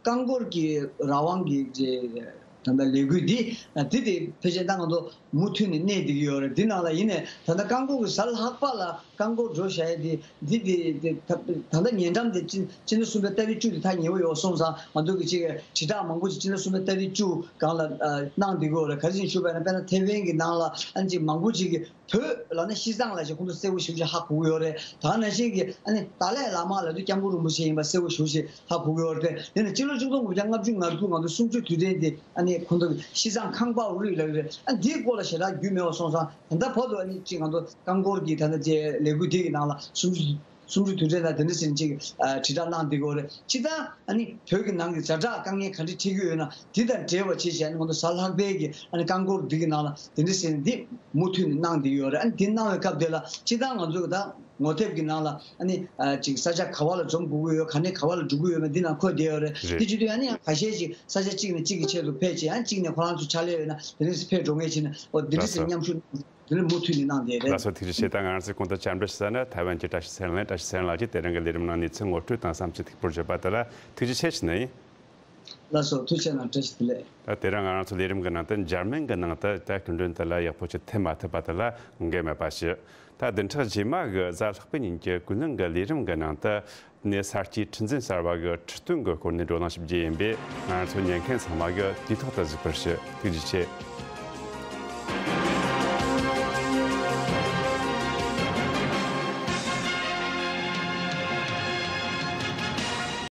རྐང་འཁོར་གྱི་རང་དབང་གི་ད་ལྟ་ལས་འགུལ་འདི་འདི་དེ་ཕལ་ཆེར་ད་ང་ཚོ་མུ་མཐུད་ནས་གནས་བསྡད་ཀྱི་ཡོད་རེད། འདི་ནང་ལ་ཡིན་ནས་ད་ལྟ་རྐང་འཁོར་གྱི་གཟའ་ལྷག་པ་ལ་རྐང་འཁོར་འགྲོ་བཞག་ཡས་དེ་འདི་དེ་དེ་ད་ད་ལྟ་ཉེ་འགྲམ་དེ་སྤྱི་སྤྱི་ཟླ་གསུམ་པའི་ཏ་རིག་བཅུ་དེ་ཐག་ཉེ་བོ་ཡོད་སོང་ཙང་། ང་ཚོ་གི་ཅིག་དྲིལ་བསྒྲགས་མང་པོ་ཅིག་སྤྱི་ཟླ་གསུམ་པའི་ཏ་རིག་བཅུ་སྒང་ལ་ཨ་གནང་བསྡད་ཀྱི་ཡོད་རེད། ག་རེ་ཡིན་ཞུས་པ་ཡིན་ན། དཔེར་ན་ཐའེ་ཝན་གྱི་ནང་ལ་ཨ་ནི་ཅིག་མང་པོ་ཅིག་གིས་བོད་ལབ་ན་ཤི་ཙང་ལབ་ཅིག་ཁོང་ཚོ་གསལ་པོ་ཞེ་པོ་ཅིག་ཧ་གོ་གི་ཡོད་རེད། ད་ནང་བཞིན་གྱི་ཨ་ནི་ཏཱ་ལའི་བླ་མ་ལབ་དུས་སྐྱབས་མགོན་རིན་པོ་ཆེ་ཡིན་པ་གསལ་པོ་ཞེ་པོ་ཅིག་ཧ་གོ་གི་ཡོད་རེད། དེ་ནས་སྤྱི་ལོ་ཆིག་སྟོང་དགུ་བརྒྱ་ལྔ་བཅུ་ང་དགུ་ང་ཚོ་གསུམ་བཅུའི་དུས་དྲན་དེ་ཨ་ནི་ཁོང་ཚོ་ཤི་ཙང་ཁང་པ་ཨུ་རི་ལབ་ཀྱི་རེད། ཨ་འདིའི་སྐོར་ལ་ཞེ་དྲག་རྒྱུས་མེད་པ་སོང་ཙང་། ད་ལྟ་བར་དུ་ཨ་ནི་ཅིག་ང་ཚོ་རྐང་འཁོར་གྱི་ད་ལྟ་ཅིག་ལས་འགུལ་དེ་གི་ནང་ལ་གསུམ་བཅུ་གསུམ་བཅུའི་དུས་དྲན་དང་དེ་འདྲ་ཟེར་ནས་ཅིག་ཨ་དྲིལ་བསྒྲགས་གནང་བསྡད་ཀྱི་ཡོད་རེད། སྤྱིར་བཏང་ཨ་ནི་བོད་ཀྱི་ནང་གི་ཛ་དྲག་དཀའ་ངལ་ག་འདྲ་འཕྲད་ཀྱི་ཡོད་ན་དེ་དང་འབྲེལ་བ་བྱས་བྱས། ཨ་ནི་ང་ཚོ་གཟའ་ལྷག་པའི་གི་ཨ་ནི་རྐང་འཁོར་འདི་གི་ནང་ལ་དེ་འདྲ་ཟེར་ནས་འདི་མུ་མཐུད་ནས་གནང་བསྡད་ཀྱི་ཡོད་རེད། ཨ་ནི་དེ་གནང་བའི་སྐབས་དེ་ལ་སྤྱིར་བཏང་ང་ཚོ་གི་ད་ངོ་དེབ་ཀྱི་ནང་ལ་ཨ་ནི་ཨ་ཅིག་ས་ཆ་ག་བ་ལ་འཛོམས་དགོས་ཀྱི་ཡོད། ག་ནས་ག་བ་ལ་འགྲོ་གི་ཡོད་མེད་འདི་ནང་འཁོད་བསྡད་ཡོད་རེད། རེད། དེ་བྱེད་དུས་ཨ་ནི་ཡང་ཁ་ཤས་ཤིག་ས་ཆ་གཅིག་ནས་གཅིག་གི་ཆེད་དུ་ཕེབས་བྱས། ཨ་ནི་གཅིག་ནས་ཁོ་རང་ཚོ་ཕྱག་ལས་ཡོད་ན་དེ་འདྲ་ཕེབས་འགྲོ་མཁན་བྱས་ན། འོ་དེ་འདྲ་ལགས་སོ། མཉམ་ཞུགས་དེ་ནས་མུ་མཐུད་ནས་གནང་བསྡད་རེད། ལགས་སོ། ཐུགས་རྗེ་ཆེ། ད་ང་རང་ཚོས་གོང་དུ་བཅར་འདྲི་ཞུས་ན། ཐའེ་ཝན་གྱི་བཀྲ་ཤིས་ཚེ་རིང་ལགས། བཀྲ་ཤིས་ཚེ་རིང་ལགས་ཀྱིས་དེ་རིང་གི་ལས་རིམ་ནང་གནས་ཚུལ་ངོ་སྤྲོད་དང་བསམ་ཚུལ་ཐུགས་སྤྲོ་བརྗོད་པ་དེ་ལ་ཐུགས་རྗེ་ཆེ་ཞུ་ནི་ཡིན། ལགས་སོ། ཐུགས་རྗེ་ཆེ་གནང་། བཀྲ་ཤིས་བདེ་ལེགས། ད་དེ་རིང་ང་རང་ཚོ་ལས་རིམ་གྱི་ནང་དུ་འཇར་མན་གྱི་ནང་དུ་ད་སྐུ་མགྲོན་དེ་ལ་ཡག་པོ་ཅིག་ཐེབས་མ་ཐུབ་པ་དེ་ལ་དགོངས་འགལ་མེད་པ་ཞུ། ད་བདུན་ཕྲག་རྗེས་མ་གི་གཟའ་ལྷག་པའི་ཉིན་གྱི་ཀུན་གླེང་གི་ལས་རིམ་གྱི་ནང་དུ་ནས་ས་སྐྱའི་ཁྲི་འཛིན་གསར་པ་གི་ཁྲི་སྟོན་གྱི་སྐོར་ནས་བགྲོ་གླེང་ཞིབ་རྒྱས་ཡིན་པས། ང་རང་ཚོ་ཉན་མཁན་ཚང་མ་གིས་དུས་ཐོག་ཏུ་གཟིགས་པར་ཞུ། ཐུགས་རྗེ་ཆེ།